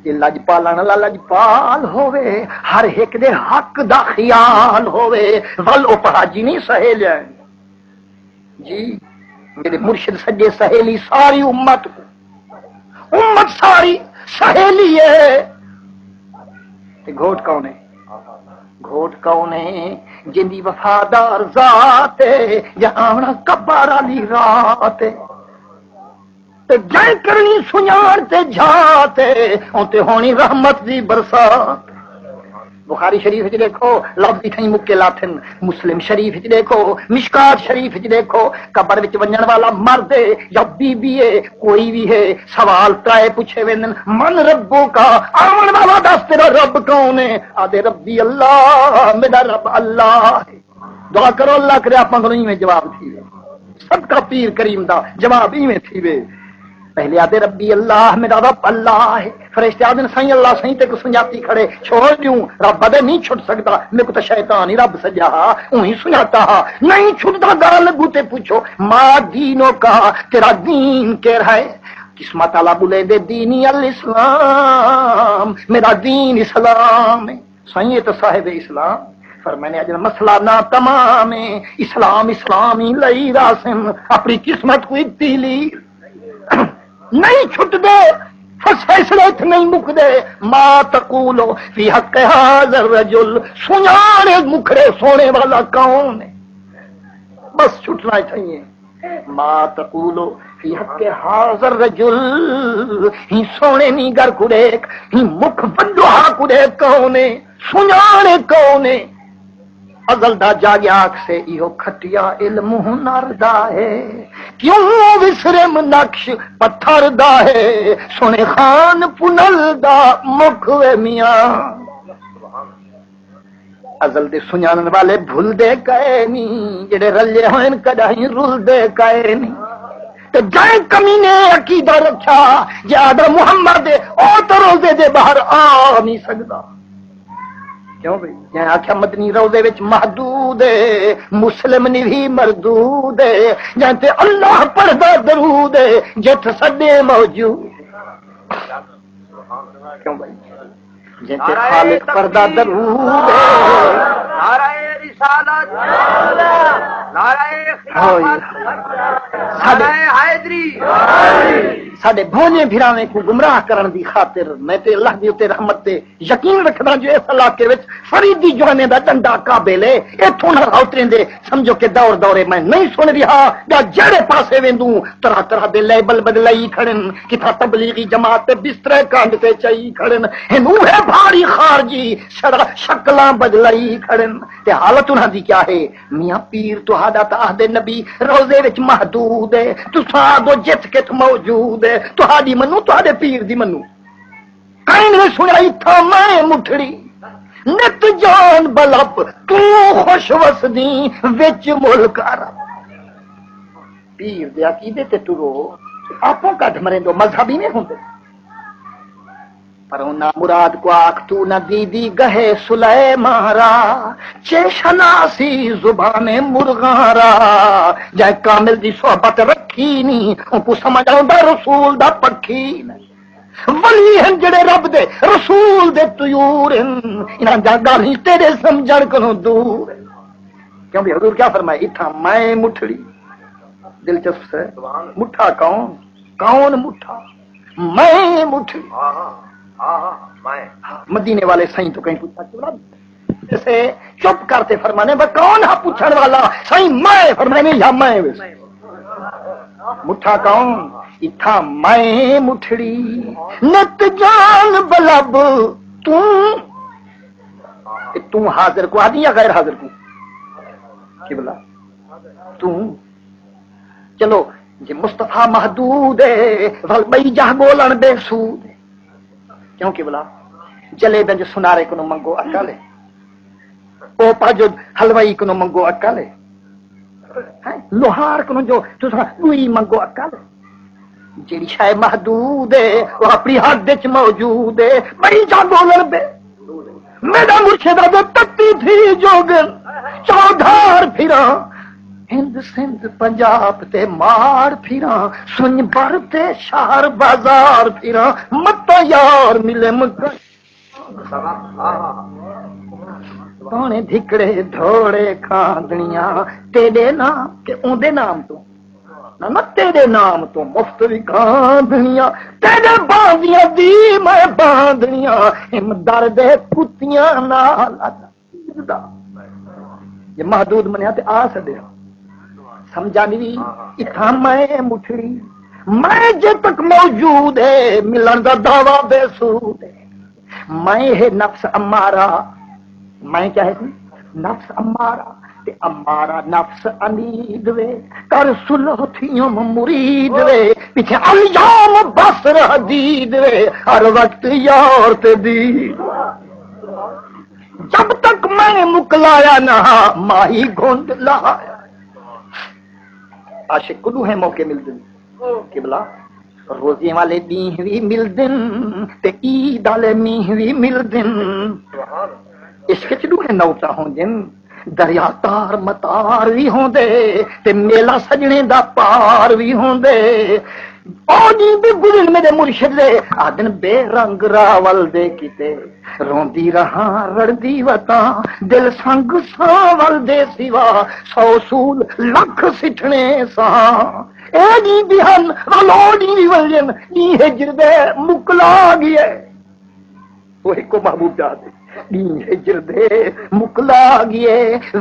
جے لڄپالݨ آلا لڄپال ہووے، ہر ہک دے حق دا خیال ہووے، ول او پہاجی نہیں سہیلیا۔ جی، میݙے مرشد سڄے سہیلی ساری امت کوں، امت ساری سہیلی ہے۔ تے گھوٹ کون ہے؟ گھوٹ کون ہے؟ جیندی وفادار ذات ہے، یا آوݨا قبر آلی رات ہے۔ تے جئیں کرݨی سنڄاݨ تے جھا تے، اوں تے ہوݨی رحمت دی برسات۔ بخاری شریف وچ ݙیکھو، لفظ اتھائیں مکے لاتھن۔ مسلم شریف وچ ݙیکھو، مشکات شریف وچ ݙیکھو، قبر وچ ونڄݨ والا مرد ہے یا بی بی ہے، کوئی وی ہے، سوال ترائے پچھے ویندن، من ربک؟ آوݨ والا ݙس، تیݙا رب کون ہے؟ آہدے، ربی اللہ، میݙا رب اللہ ہے۔ دعا کرو، اللہ کرے آپاں کولوں ایویں جواب تھیوے۔ صدقہ پیر کریم دا، جواب ایویں تھیوے۔ پہلے آہدے، ربی اللہ، میݙا رب اللہ ہے۔ فرشتے آہدن، سائیں اللہ، سائیں تیکوں سنڄاتی کھڑے، چھوڑ ݙیوں؟ رب آہدے، نہیں چھٹ سڳدا، میکوں تاں شیطان ہی رب سݙیا ہا، اوں ہی سنڄاتا ہا، نہیں چھٹدا۔ ڳالھ اڳوں تے پچھو، ما دینک، تیݙا دین کیڑھا ہے؟ قسمت آلا ٻلیندے، دینی الاسلام، میݙا دین اسلام ہے۔ سائیں، اے تاں صاحب اسلام۔ فرمائے نے، اڄݨ مسئلہ نا تمام ہے، اسلام اسلام ہی لئی راسن، اپݨی قسمت کوں اتھی لی۔ نہیں چھٹدے، فصیصلے اتھ نہیں مکدے۔ ما تقول فی حق هذا الرجل، سنڄاݨ مکھڑے سونے والا کون ہے؟ بس چھٹنا چاہیے۔ ما تقول فی حق هذا الرجل، ہی سونے نی گر کوں ݙیکھ، ہی مکھ وݙوہا کوں ݙیکھ کون ہے؟ سنڄاݨ کون ہے؟ ازل دا جاڳیا آکھسے، ایہو کھٹیا علم ہنر دا ہے، کیوں وسرم نقش پتھر دا ہے، سونے خان پنل دا مکھ وے میاں۔ ازل دے سنڄاݨݨ والے بھلدے کائے نی، جیڑھے رلے ہوئن کݙاہیں رلدے کائے نی۔ تے جئیں کمینے عقیدہ رکھیا، جے آہدا محمد ہے، او تاں روضے دے ٻاہر آ نہیں سڳدا۔ کیوں بھئی؟ جئیں آکھیا مدنی روضے وچ محدود ہے، مسلم نی وی مردود ہے، جئیں تے اللہ پڑھدا درود ہے، جتھ سݙے موجود۔ کیوں بھائی؟ جیں تے نعرہ خالق پردہ تکبیر، درود ہے۔ نعرہ رسالت، نعرہ خلافت، ہوئی۔ ساڈے، نعرہ حیدری۔ ساڈے بھونجے بھراویں کوں گمراہ کرن دی خاطر میں تے اللہ دی اتے رحمت تے یقین رکھداں جو اس علاقے وچ فریدی جوانے دا ڈنڈا قابل ہے۔ اتھوں نہ اتریندے۔ سمجھو کہ دور دورے میں نہیں سن رہا، یا جیڑھے پاسے ویندوں طرح طرح دے لیبل بدلائی کھڑن، کتھاں تبلیغی جماعت تے بسترے کنڈ تے چائی کھڑن، ہن اوہے بھاری خارجی شرا-، شکلاں بدلائی کھڑن۔ تے حالت انہاں دی کیا ہے؟ میاں پیر تہاڈا تاں آہدے نبی روضے وچ محدود ہے، تساں آہدو جتھ کتھ موجود ہے، تہاڈی منوں، تہاڈے پیر دی منوں۔ کہیں نے سنیا اتھاں میں مٹھڑی، نت جان بلب، توں خوش وسدیں وچ ملک عرب۔ پیر دے عقیدے تے ٹرو، آپوں کڈھ مریندو، مذہبی نہیں ہوندے۔ پر انہاں مراد کو آکھ تو نہ دیدی گہے سلیمان را، چے شناسی زبان مرغاں را۔ جے کامل دی صحبت رکھی نہیں، ان کو سمجھ آؤں دا رسول دا پکھی نہیں۔ ولی ہن جڑے رب دے رسول دے طیور ہن، انہاں دیاں ڳالھیں تیݙے سمجھݨ کنوں دور ہن۔ کیوں بھئی حضور کیا فرمائے؟ اتھاں میں مٹھڑی۔ دلچسپ ہے۔ مٹھا کون؟ کون مٹھا؟ میں مٹھڑی۔ ہاں، ہاں، ہاں، ہاں، میں۔ مدینے والے سائیں تو کہیں پوچھا کیوں نہ؟ اسے چپ کر تے فرمانے، وہ کون ہا پوچھݨ والا؟ سائیں میں فرمانے یا میں ویسے۔ مٹھا کون؟ اتھاں میں مٹھڑی، نت جان بلب توں۔ تے توں حاضر کو آہدی یا غیر حاضر کو؟ قبلہ، توں۔ چلو، جے مصطفیٰ محدود ہے، ول ٻئی جاہ ڳولݨ بے سود ہے۔ کیوں قبلہ؟ جلیبیں جو سنارے کنوں منگو عقل ہے۔ او پاجو حلوائی کنوں منگو عقل ہے۔ ہیں؟ لوہار کنوں جو تساں ݙوئی منگو عقل ہے۔ جیڑھی شے محدود ہے، او اپݨی حد وچ موجود ہے۔ ٻئی جاہ ڳولݨ بے۔ میݙا مرشد آہدے تتی تھی جوڳن، چودھار پھراں۔ ہند سندھ پنجاب تے ماڑ پھراں، سنڄ بر تے شہر بازار پھراں، متاں یار ملے مکن۔ توݨے دھکڑے دھوڑے کھاندنیاں، تیݙے نام تے اوندے نام توں۔ نہ، نہ، تیݙے نام توں مفت وکھاندنیاں، تیݙے باندیاں دی میں باندنیاں، ہم در دے کتیاں نال ادا۔ جے محدود منیا تے آ سݙیا۔ سمجھا نہیں؟ اتھاں میں مٹھڑی، میں جے تک موجود ہے، ملݨ دا دعویٰ بے سود ہے۔ میں ہے نفس امارہ، میں کیا ہے جی؟ نفس امارہ، تے امارہ نفس عنید وے، کر صلح تھیوں مرید وے، پیچھے الیوم بصر حدید وے، ہر وقت یار تے دید۔ جب تک میں مکلایا نہ، ماہی گھنڈ لہایا۔ عاشق کوں ݙوہیں موقع ملدن۔ قبلہ، روزے والے ݙینہہ وی ملدن تے عید آلے مینہہ وی ملدن۔ عشق اچ ݙوہیں نوبتاں ہوندن، دریا تار متار وی ہوندے تے میلہ سڄݨیں دا پار وی ہوندے۔ او ݙینہہ وی گزرن میݙے مرشد دے، آہدن بے رنگ راول دے کیتے، روندی رہاں رڑدی وتاں، دل سنگ سانول دے سوا، سو سول لکھ سٹھݨے ساں۔ اے ݙینہہ وی ہن، ول او ݙینہہ وی ولن، ݙینہہ ہجر دے مکلا ڳئے۔ او ہکو محبوب چاہدے، ݙینہہ ہجر دے مکلا ڳئے،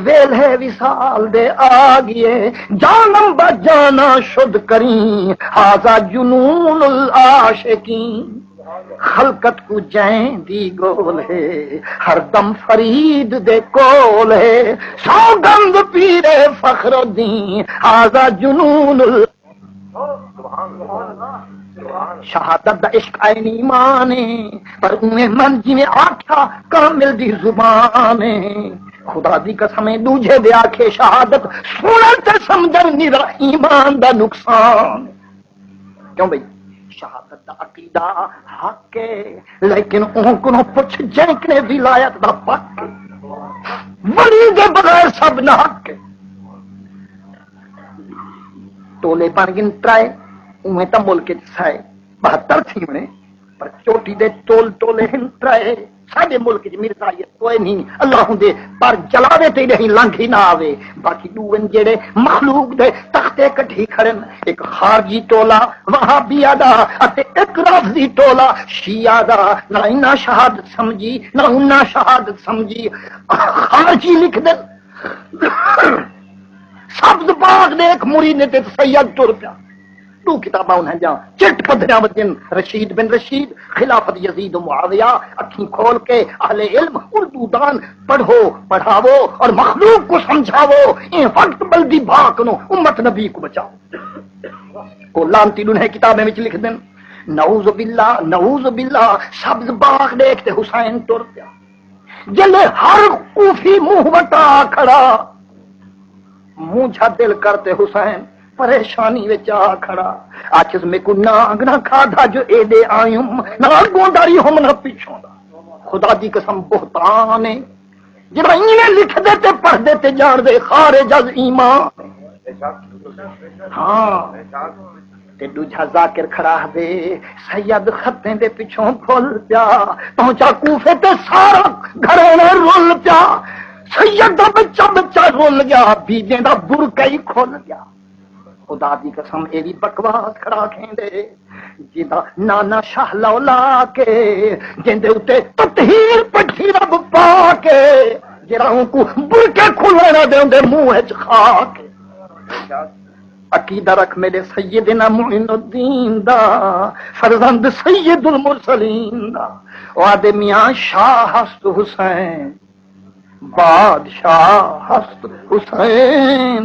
ویلھے وصال دے آ ڳئے، جانم با جانا شد کریں، ہذا جنون العاشقین۔ خلقت کوں جئیں دی ڳول ہے، ہر دم فرید دے کول ہے، سوگند پیر فخر الدین، ہذا جنون ال۔ شہادت دا عشق عین ایمان ہے، پر اونویں من جیویں آکھیا کامل دی زبان ہے۔ خدا دی قسم ہے، ݙوجھے دے آکھے شہادت سݨݨ تے سمجھݨ نرا ایمان دا نقصان۔ کیوں بھئی؟ شہادت دا عقیدہ حق ہے، لیکن اوں کنوں پچھ جیں کنے ولایت دا پک ہے۔ ولی دے بغیر سب ناحق ہے۔ ٹولے بݨ ڳن ترائے، اونویں تاں ملک اچ سائے بہتر تھیوݨے، پر چوٹی دے ٹول ٹولے ہن ترائے۔ ساݙے ملک اچ مرزائیت کوئے نھیں، اللہ دے پر جلاوے تے ݙہیں لنگھ ہی نہ آوے۔ باقی ݙو ہن جیڑھے مخلوق دے تختے کڈھی کھڑن، ہک خارجی ٹولہ وہابیہ دا اتے ہک رافضی ٹولہ شیعہ دا۔ نہ انہاں شہادت سمجھی، نہ انہاں شہادت سمجھی۔ خارجی لکھدن، سبز باغ دے ہک مرینے تے سید ٹر پیا۔ ݙو کتاباں انہاں دیاں چٹ پدھریاں وجن، رشید بن رشید، خلافت یزید و معاویہ۔ اکھیں کھول کے اہل علم اردو دان پڑھو، پڑھاوو اور مخلوق کو سمجھاوو۔ ایں وقت بلدی بھا کنوں امت نبی کو بچاؤ۔ او لعنتی ݙنہے کتابیں وچ لکھدن، نعوذ باللہ، نعوذ باللہ، سبز باغ ݙیکھ تے حسین ٹر پیا۔ جلے ہر کوفی منہ وٹا کھڑا، مونجھا دل کر تے حسین پریشانی وچ آ کھڑا۔ آکھیس، میکوں نانگ نہ کھادا جو ایݙے آیوم، نہ اڳوں دا رہیم نہ پچھوں دا۔ خدا دی قسم بہتان ہے، جیڑھا ایویں لکھدے تے پڑھدے تے ڄاݨدے خارج از ایمان۔ ہاں۔ تے ݙوجھا ذاکر کھڑا ہدے، سید خطیں دے پچھوں بھل پیا، پہنچا کوفے تے سارا گھرانا رل پیا۔ سید دا بچہ بچہ رل گیا، بیویں دا برقع ہی کھل گیا۔ خدا دی قسم، اے وی بکواس کھڑا کھیندے، جیندا نانا شاہ لولا کے، جیندے اتے تطہیر پٹھی رب پا کے، جیڑھا اونکوں برقع کھلݨ نہ ݙیندے منہ اچ خاک۔ عقیدہ رکھ میݙے سیدنا معین الدین دا، فرزند سید المرسلین دا۔ او آہدے، میاں شاہ ہست حسین، بادشاہ ہست حسین،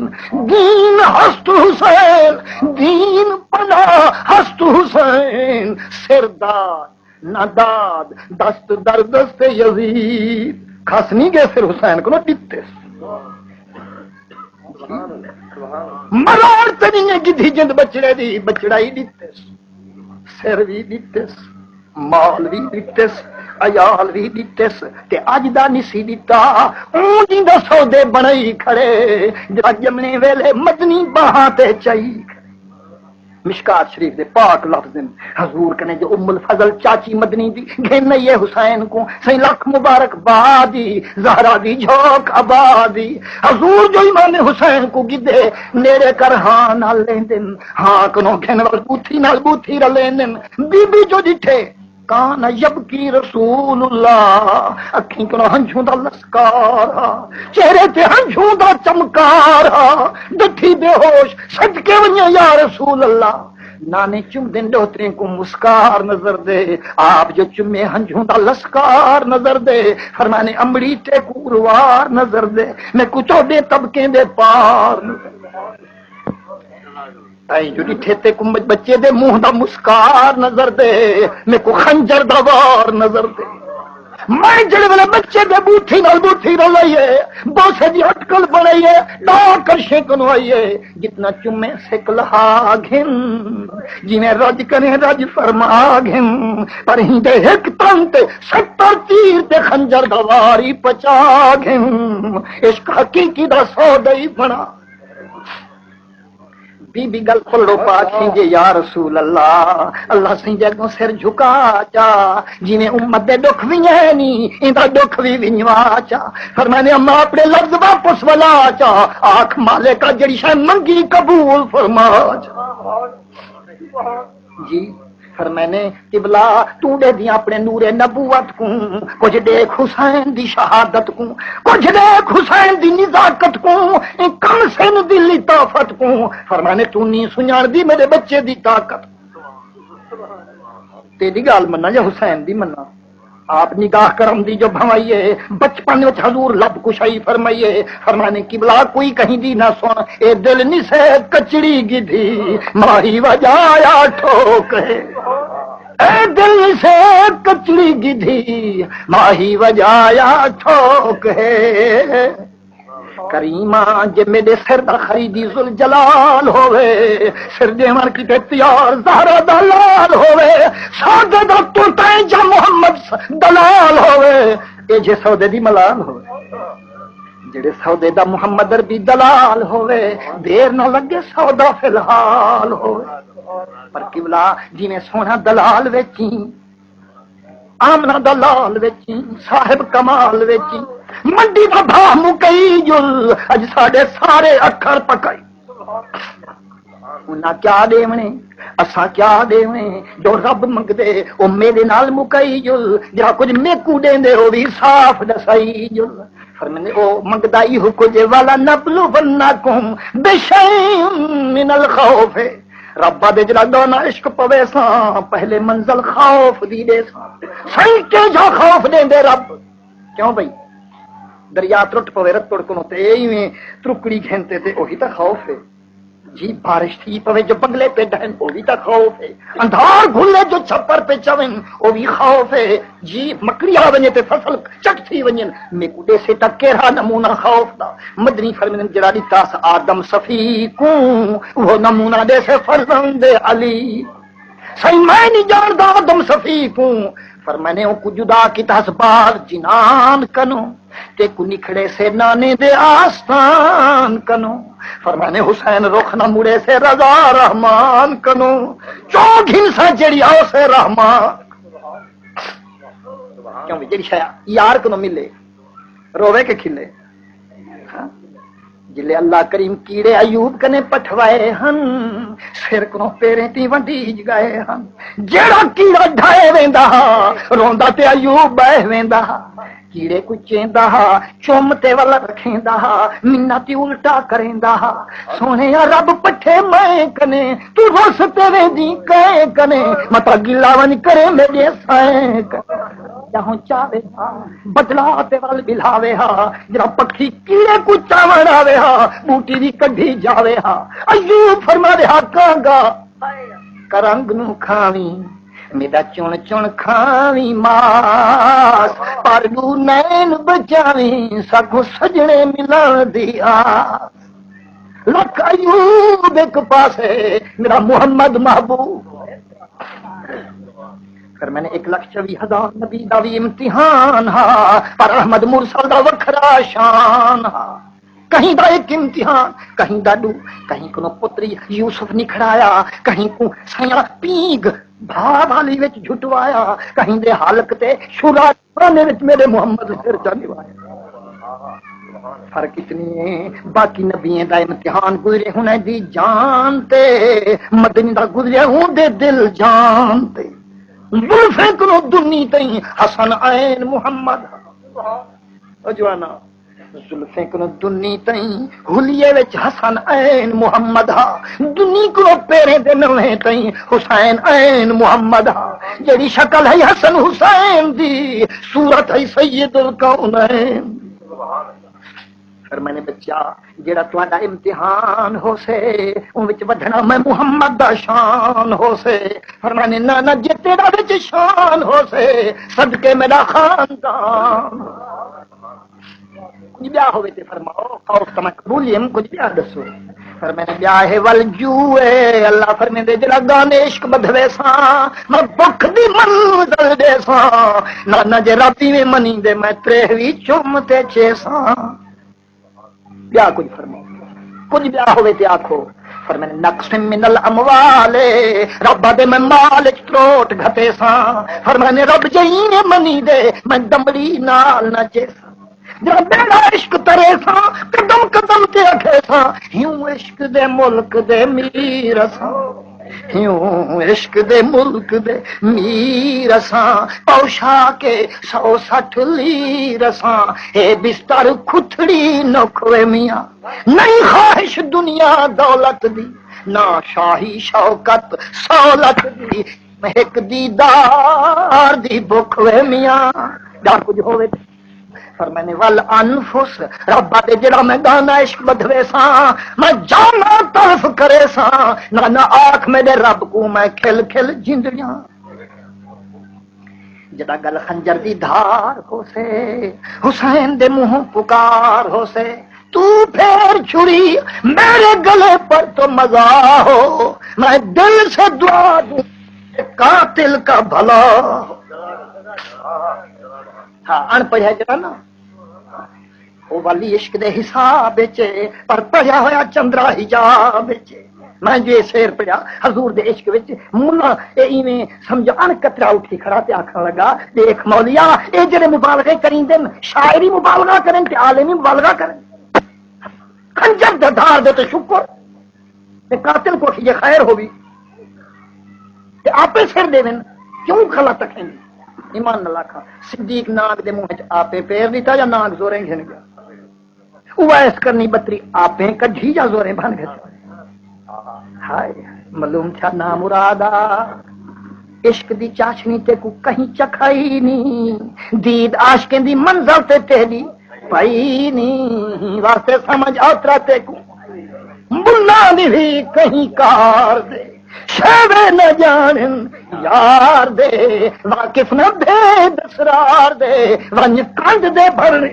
دین ہست حسین، دین پناہ ہست حسین، سردار نہ داد، دست در دست یزید۔ کھس نی ڳئے سر حسین کنوں ݙتس۔ مروڑ تے نی ڳدھی جند بچڑے دی، بچڑائی ݙتس۔ سر وی ݙتس، مال وی ݙتس، عیال وی ݙتس، تے اڄ دا نسی ݙتا۔ اوں جیندا سودے بݨائی کھڑے، جیڑھا ڄمݨے ویلے مدنی ٻانہاں تے چائی کھڑے۔ مشکات شریف دے پاک لفظ ہن، حضور کنے جو ام الفضل چاچی مدنی دی گھن آئی ہے حسین کوں، سئیں لکھ مبارک باد دی، زہرا دی جھوک آباد دی۔ حضور جو امام حسین کوں گدھے نیڑے کر ہاں نال لیندن، ہاں کنوں گھن ول بوتھی نال بوتھی رلیندن۔ بی بی جو ݙٹھے، کان یبکی رسول اللہ، اکھیں کنوں ہنجھوں دا لسکار ہا، چہرے تے ہنجھوں دا چمکار ہا، ݙٹھی بے ہوش، صدقے ونڄاں یا رسول اللہ۔ نانے چمدن ݙوہتریں کوں مسکار نظر دے، آپ جو چمے ہنجھوں دا لسکار نظر دے، فرمانے امڑی تیکوں اروار نظر دے، میکوں چوݙیں طبقیں دے پار نظر دے۔ تائیں جو ݙٹھے تیکوں بچے دے منہ دا مسکار نظر دے، میکوں خنجر دا وار نظر دے۔ میں جڑے ویلے بچے دے بوٹھی نال بوٹھی رلائیے، بوسے دی اٹکل بݨائیے، ݙا کرشیں کنوائیے، جتنا چمے سک لہا گھن، جیویں رج کریں رج فرما گھن، پر ہیندے ہک تن تے ستر تیر تے خنجر دا وار ای پچا گھن۔ عشق حقیقی دا سودائی بݨا۔ بی بی ڳل پلڑو پا کھینجے، یا رسول اللہ، اللہ سئیں دے اڳوں سر جھکا چا، جیویں امت دے ݙکھ ونڄے نی، ایندا ݙکھ وی ونڄوا چا۔ فرمائے نے، اماں اپݨے لفظ واپس ولا چا، آکھ مالکا جڑی شے منگی قبول فرما چا۔ جی، فرمائے نے، قبلہ، توں ݙیہدیں اپݨے نور نبوت کوں، کجھ ݙیکھ حسین دی شہادت کوں، کجھ ݙیکھ حسین دی نزاکت کوں، ایں کم سن دی لطافت کوں۔ فرمائے نے، توں نی سنڄاݨدی میݙے ٻچے دی طاقت۔ تیݙی ڳالھ مناں یا حسین دی مناں؟ آپ نگاہ کرم دی جو بھنوائی ہے، بچپن وچ حضور لب کشائی فرمائی ہے۔ فرمانے، قبلہ کوئی کہیں دی نہ سن، اے دل نسے کچڑی گدھی، ماہی وجایا ٹھوک ہے۔ اے دل نسے کچڑی گدھی، ماہی وجایا ٹھوک ہے۔ کریماں، جے میݙے سر دا خریدی ذوالجلال ہووے، سر ݙیوݨ کیتے تیار زہرا دا لال ہووے، سودے دا توں تائیں جا محمد دلال ہووے، اے جے سودے دی ملال ہووے۔ جڑے سودے دا محمد عربی دلال ہووے، دیر نہ لڳے سودا فی الحال ہووے۔ پر قبلہ، جیویں سوہݨا دلال ویچی، آمنہ دا لال ویچی، صاحب کمال ویچی، منڈی دا بھا مکئی جل، اڄ ساݙے سارے اکھر پکائی۔ انہاں کیا ݙیوݨے، اساں کیا ݙیوݨے، جو رب منگدے، او میݙے نال مکئی جل، جیڑھا کجھ میکوں ݙیندے، او وی صاف ݙسائی جل۔ فرمیندے، او منگدا ایہو کجھ، وَلَنَبْلُوَنَّكُمْ بِشَيْءٍ مِّنَ الْخَوْفِ۔ رب آہدے جڑا گانا عشق پویساں، پہلے منزل خوف دی ݙیساں۔ سائیں کیجھا خوف ݙیندے رب؟ کیوں بھئی؟ دریا ترٹ پوے رتڑ کنوں تے ایویں ترکڑی گھن تے، تے اوہی تاں خوف ہے۔ جی بارش تھی پوے جو بنگلے پہ ڈہن، او وی تاں خوف ہے۔ اندھار گھلے جو چھپر پہ چون، او وی خوف ہے۔ جی مکڑی آ ونڄے تے فصل چٹ تھی ونڄن، میکوں ݙیسے تاں کیڑھا نمونہ خوف دا؟ مدنی فرمیندن، جڑا ݙتا اس آدم صفی کوں، اوہو نمونہ ݙیسے فرزند علی۔ سائیں میں نہیں ڄاݨدا آدم صفی کوں۔ فرمائے نے، اونکوں جدا کیتا اس باغ جنان کنوں، تیکوں نکھڑے سے نانے دے آستان کنوں۔ فرمائے نے، حسین رخ نہ مڑے سے رضا رحمان کنوں، چو گھنساں جڑی آؤ سے رحمان۔ کیوں بھئی، جڑی شے یار کنوں ملے، رووے کہ کھلے؟ ہاں؟ جلے اللہ کریم کیڑے ایوب کنے پٹھوائے ہن، سر کنوں پیریں تیں ونڈیج ڳئے ہن۔ جیڑھا کیڑا ڈھائے ویندا ہا، روندا تے ایوب ٻہہ ویندا ہا۔ کیڑے کوں چیندا ہا، چم تے ول رکھیندا ہا، منت ای الٹا کریندا ہا۔ سوہݨیا رب پٹھے میں کنے، توں رس تے ویندی کئیں کنے، متاں گلا ونڄ کریں میݙے سائیں کنے۔ جہوں چاوے ہا، بدلا تے ول ٻلھاوے ہا، جڑا پکھی کیڑے کوں چاوݨ آوے ہا، ٻوٹی وی کڈھی جاوے ہا۔ ایوب فرماوے ہا، کانگا، کرنگ نوں کھاویں، میݙا چݨ چݨ کھاویں ماس، پر ݙو نین بچاویں، ساکوں سڄݨے ملݨ دی آس۔ لکھ ایوب ہک پاسے، میݙا محمد محبوب۔ فرمائے نے، ہک لکھ چوی ہزار نبی دا وی امتحان ہا، پر احمد مرسل دا وکھرا شان ہا۔ کہیں دا ہک امتحان، کہیں دا ݙو، کہیں کنوں پتری یوسف نکھڑایا، کہیں کوں سیاں پینگھ بھا والی وچ جھٹوایا، کہیں دے حلق تے شورا خانے وچ میݙے محمد سر چا نوایا۔ فرق اتنی ہے، باقی نبییں دا امتحان گزرے ہن دی جان تے، مدنی دا گزرے ہوں دے دل جان تے۔ زلفیں کنوں دنی تئیں حسن عین محمد۔ او جوانا، زلفیں کنوں دنی تئیں حلیے وچ حسن عین محمد ہا، دنی کنوں پیریں دے نوہیں تئیں حسین عین محمد ہا۔ جیڑھی شکل ہئی حسن حسین دی، صورت ہئی سید الکونین۔ فرمائے نے، بچہ، جیڑھا تہاݙا امتحان ہوسے، اوں وچ ودھݨا میں محمد دا شان ہوسے۔ فرمائے نے، نہ نہ، جے تیݙا وچ شان ہوسے، صدقے میݙا خاندان۔ کجھ ٻیا ہووے تے فرماؤ، خوف تاں میں قبول ہم، کجھ ٻیا ݙسو۔ فرمائے نے، ٻیا ہے ول جو اے، اللہ فرمیندے، جیڑھا گانے عشق ٻدھویساں، میں بکھ دی منزل ݙیساں۔ نہ نہ، جے رب ایویں منیندے، میں تریہہ وی چم تے چیساں۔ ٻیا کجھ فرماؤ، کجھ ٻیا ہووے تے آکھو۔ فرمانے نقص من الاموال، رب آدھے میں مال اچ تروٹ گھٹے ساں۔ فرمانے رب جے ایویں منی دے، میں دمڑی نال نہ چیساں۔ جڑا بیڑا عشق ترے ساں، قدم قدم تے اکھے ساں، ہیوں عشق دے ملک دے میر اساں، ہیوں عشق دے ملک دے میر اساں، پوشا کے سو سٹھ لیر اساں، اے بستر کھتڑی نکھوے میاں، نہیں خواہش دنیا دولت دی، نہ شاہی شوکت سہولت دی، ہک دیدار دی بکھ وے میاں، جا کچھ ہوے۔ فرمانے ول انفس، رب آدھے جڑا میں گانا عشق بدھوے ساں، میں جانا تلف کرے ساں، نہ نہ آکھ میرے رب کو میں کھل کھل جندڑیاں۔ جدا گل خنجر دی دھار ہوسے، حسین دے منہ پکار ہوسے، تو پھیر چھری میرے گلے پر تو مزہ ہو، میں دل سے دعا دوں قاتل کا بھلا ہو۔ ہاں، اݨ پڑھیا جڑا نا، او والی عشق دے حساب وچ ہے، پر پڑھیا ہویا چندرا حجاب وچ ہے۔ میں جو اے شعر پڑھیا حضور دے عشق وچ، ملا اے ایویں سمجھو اݨ قطرہ اٹھی کھڑا تے آکھݨ لگا، ݙیکھ مولیا، اے جڑے مبالغے کریندن، شاعری مبالغہ کرن تے عالمی مبالغہ کرن۔ خنجر دے دھار دے تے شکر، تے قاتل کوں آکھیے خیر ہووی، تے آپے سر ݙیون، کیوں غلط آکھیں؟ ایمان نال آکھاں، صدیق نانگ دے منہ وچ آپے پیر ݙتا یا نانگ زوریں گھن ڳیا؟ اویس کرنی ٻتری آپیں کڈھی یا زوریں بھن گھدی؟ ہائے، معلوم تھیا نامرادا، عشق دی چاشنی تیکوں کہیں چکھائی نی، دید عاشقیں دی منزل تے تیݙی پئی نی، واسطے سمجھ اوترا تیکوں ملا دی وی کہیں کار دے، شیوے نہ ڄاݨن یار دے، واقف نہ بھید اسرار دے، ونڄ کنڈ دے بھرݨے۔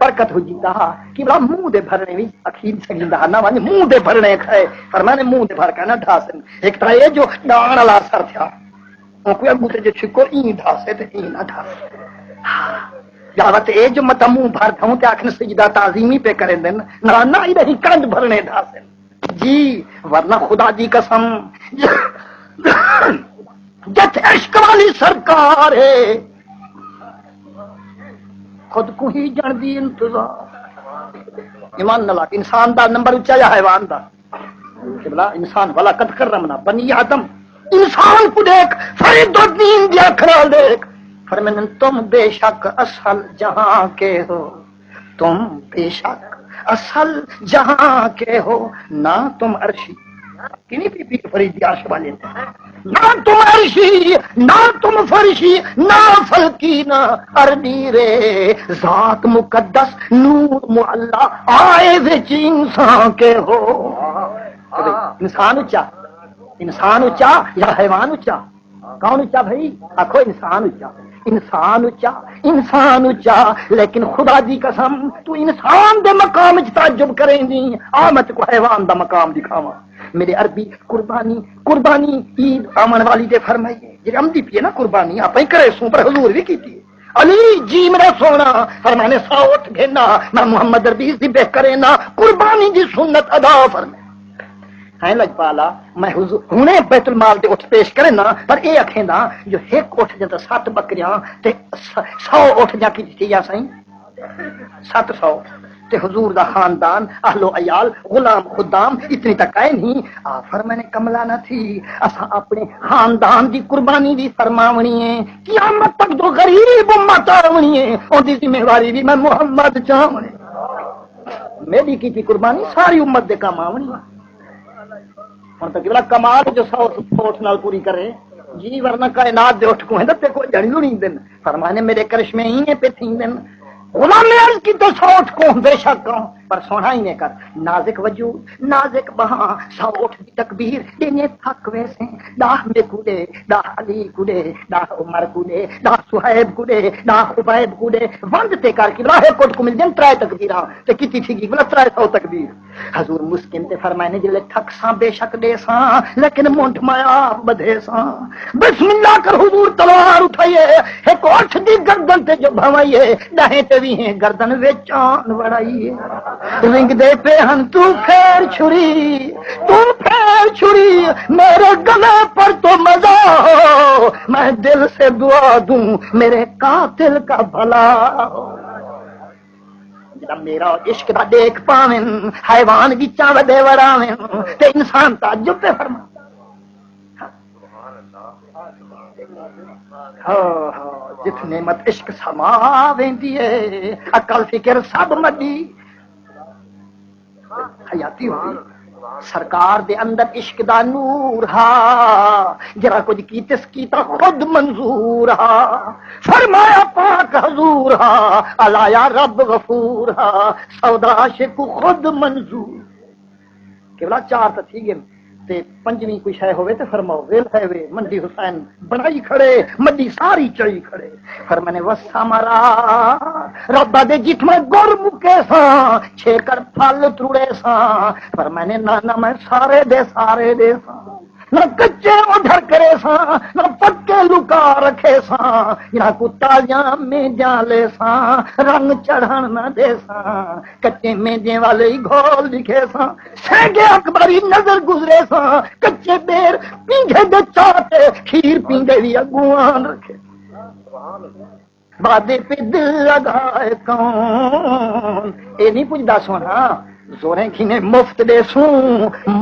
برکت ہجی تہا کہ بھلا منہ دے بھرݨے وی اکھیل سڳیندا ہا، نہ ونڄ منہ دے بھرݨے کھائے۔ فرمانے منہ دے بھر کے نہ ڈھاسن۔ ہک تاں اے جو ݙاݨ والا اثر تھیا، اونکوں اڳوں تے جو چھکو ایں ڈھاسے تے ایں نہ ڈھاسے۔ ہاں۔ دعوت اے جو متاں منہ بھر ڈھاؤں تے آکھن سجدہ تعظیمی پئے کریندن، نہ نہ ایں ݙاہیں کنڈ بھرݨے ڈھاسن۔ جی، ورنہ خدا دی قسم، جتھ عشق والی سرکار ہے، خود کوں ہی ڄݨدی انتظار۔ ایمان نال آکھ، انسان دا نمبر اچا یا حیوان دا؟ قبلہ، انسان، ولقد کرمنا بنی آدم، انسان کوں ݙیکھ، فرید الدین دے آکھݨ نال ݙیکھ۔ فرمیندن، تم بے شک اصل جہاں کے ہو، تم بے شک اصل جہاں کے ہو، نہ تم عرشی۔ کنی بی بی فرید دی عرش والے نے۔ نہ تم عرشی، نہ تم فرشی، نہ فلکی، نہ ارڈی رے۔ ذات مقدس نور معلی آئے وچ انسان کے ہو۔ انسان اچا، انسان اچا یا حیوان اچا؟ کون اچا بھائی؟ آکھو انسان اچا۔ انسان اچا، انسان اچا، لیکن خدا دی قسم، تو انسان دے مقام اچ تعجب کریں دی، آ میں تیکوں حیوان دا مقام دکھاواں۔ میرے عربی، قربانی، قربانی عید آوݨ والی تے فرمائیے، جڑے آمدی پئی ہے نا قربانی، آپاں ہی کریسوں، پر حضور وی کیتی ہے۔ علی جی میرا سونا، فرمانے سو اٹھ گھن آ، میں محمد عربی ذبح کریں نا، قربانی دی سنت ادا فرمائے۔ ہیں لجپالا، میں حضور ہنے بیت المال دے اٹھ پیش کریں نا، پر اے آکھیں دا جو ہک اٹھ جاں تاں ست ٻکریاں تے س-، سو اٹھ جاں کیتی تھی یا سائیں؟ ست سو۔ تے حضور دا خاندان، اہل و عیال، غلام خدام اتنی تاں کائے نہیں۔ آ فرمانے کملا نہ تھی، اساں اپݨے خاندان دی قربانی وی فرماوݨی ہے، قیامت تک جو غریب امت آوݨی ہے، اوندی ذمہ واری وی میں محمد چاوݨی۔ میݙی کیتی قربانی ساری امت دے کم آوݨی۔ ہݨ تاں قبلہ کمال جو سو اٹھ نال پوری کرے جی، ورنہ کائنات دے اٹھ کوں ہن تے کوئی ڄݨ لوڑیندن۔ فرمانے میرے کرشمے ایویں پئے تھیندن۔ غلام نے عرض کیتے، سو اٹھ کوں بے شک کوں، پر سوہݨا ایویں کر، نازک وجود، نازک ٻہاں، سو اٹھ دی تکبیر ݙینے تھک ویسیں۔ ݙاہ میکوں ݙے، ݙاہ علی کوں ݙے، ݙاہ عمر کوں ݙے، ݙاہ صہیب کوں ݙے، ݙاہ خبیب کوں ݙے، ونڈ تے کر قبلہ ہک اٹھ کوں ملدن ترائے تکبیراں، تے کیتی تھی ڳی قبلہ ترائے سو تکبیر۔ حضور مسکن تے فرمائے نے، جلے تھکساں بے شک ݙیساں، لیکن منڈھ میں آپ ٻدھیساں۔ بسم اللہ کر حضور تلوار اٹھائیے، ہک اٹھ دی گردن تے جو بھوائیے، ݙاہیں تے ویہیں گردن وچ آن وڑائیے۔ رنگ دے پہ ہن تو پھیر چھری، تو پھیر چھری، میرے گلے پر تو مزہ ہو، میں دل سے دعا دوں، میرے قاتل کا بھلا ہو۔ جڑا میرا عشق دا ݙیکھ پاون، حیوان وچاں وݙے وڑاون، تے انسان تعجب پہ فرما۔ ہاں، ہاں، جتھ نعمت عشق سما ویندی ہے، عقل فکر سب مڈی۔ حیاتی ہوئی۔ سرکار دے اندر عشق دا نور ہا، جرا کچھ کیتس کیتا خود منظور ہا۔ فرمایا پاک حضور ہا، الایا رب غفور ہا، سودا عاشق کوں خود منظور۔ قبلہ، چار تاں تھی ڳن، تے پنجویں کوئی شے ہووے تے فرماؤ۔ ویل ہے وے منڈی حسین بݨائی کھڑے، مڈی ساری چائی کھڑے۔ فرمانے وسا مرا رب دے، جتھ میں ڳر مکے ساں، چھیکڑ پھل تروڑے ساں۔ فرمانے نہ، نہ، میں سارے دے سارے ݙے ساں، نہ کچے اوڈھر کرے ساں، نہ پکے لکا رکھے ساں۔ جنہاں کوں تازیاں مینجاں لے ساں، رنگ چڑھݨ نہ ݙے ساں۔ کچے مینجیں والے ہی گھول ݙکھے ساں، سینگے اکبری نظر گزرے ساں، کچے ٻیر پینگھے دے چا تے کھیر پیندے وی اڳوان رکھے۔ وعدے پہ دل لگائے کون، اے نہیں پچھدا سوہݨا، زوریں گھنے مفت ݙیسوں،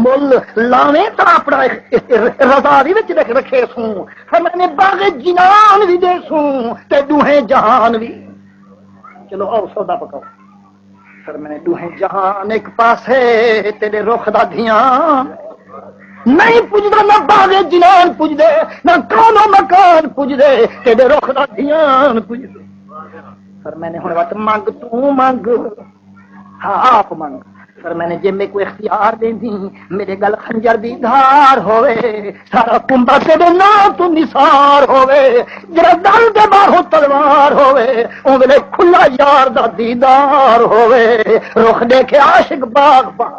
مل لاویں تاں اپݨا رضا دی وچ رکھ رکھے سوں۔ فرمانے باغ جنان وی ݙیسوں، تے ݙوہیں جہان وی۔ چلو آؤ سودا پکاؤ۔ فرمانے ݙوہیں جہان ہک پاسے، تیݙے رخ دا دھیان نہیں پڄدا، نہ باغ جنان پڄدے، نہ کون و مکان پڄدے، تیݙے رخ دا دھیان پڄدے۔ فرمانے ہݨ وت منگ، توں منگ، ہاں آپ منگ۔ فرمانے جے میکوں اختیار ݙیندیں، میݙے ڳل خنجر دی دھار ہووے، سارا کنبہ تیݙے ناں توں نثار ہووے، جیڑھا دل دے ٻاہروں تلوار ہووے، اوں ویلے کھلا یار دا دیدار ہووے، رخ ݙیکھے عاشق باغ باغ۔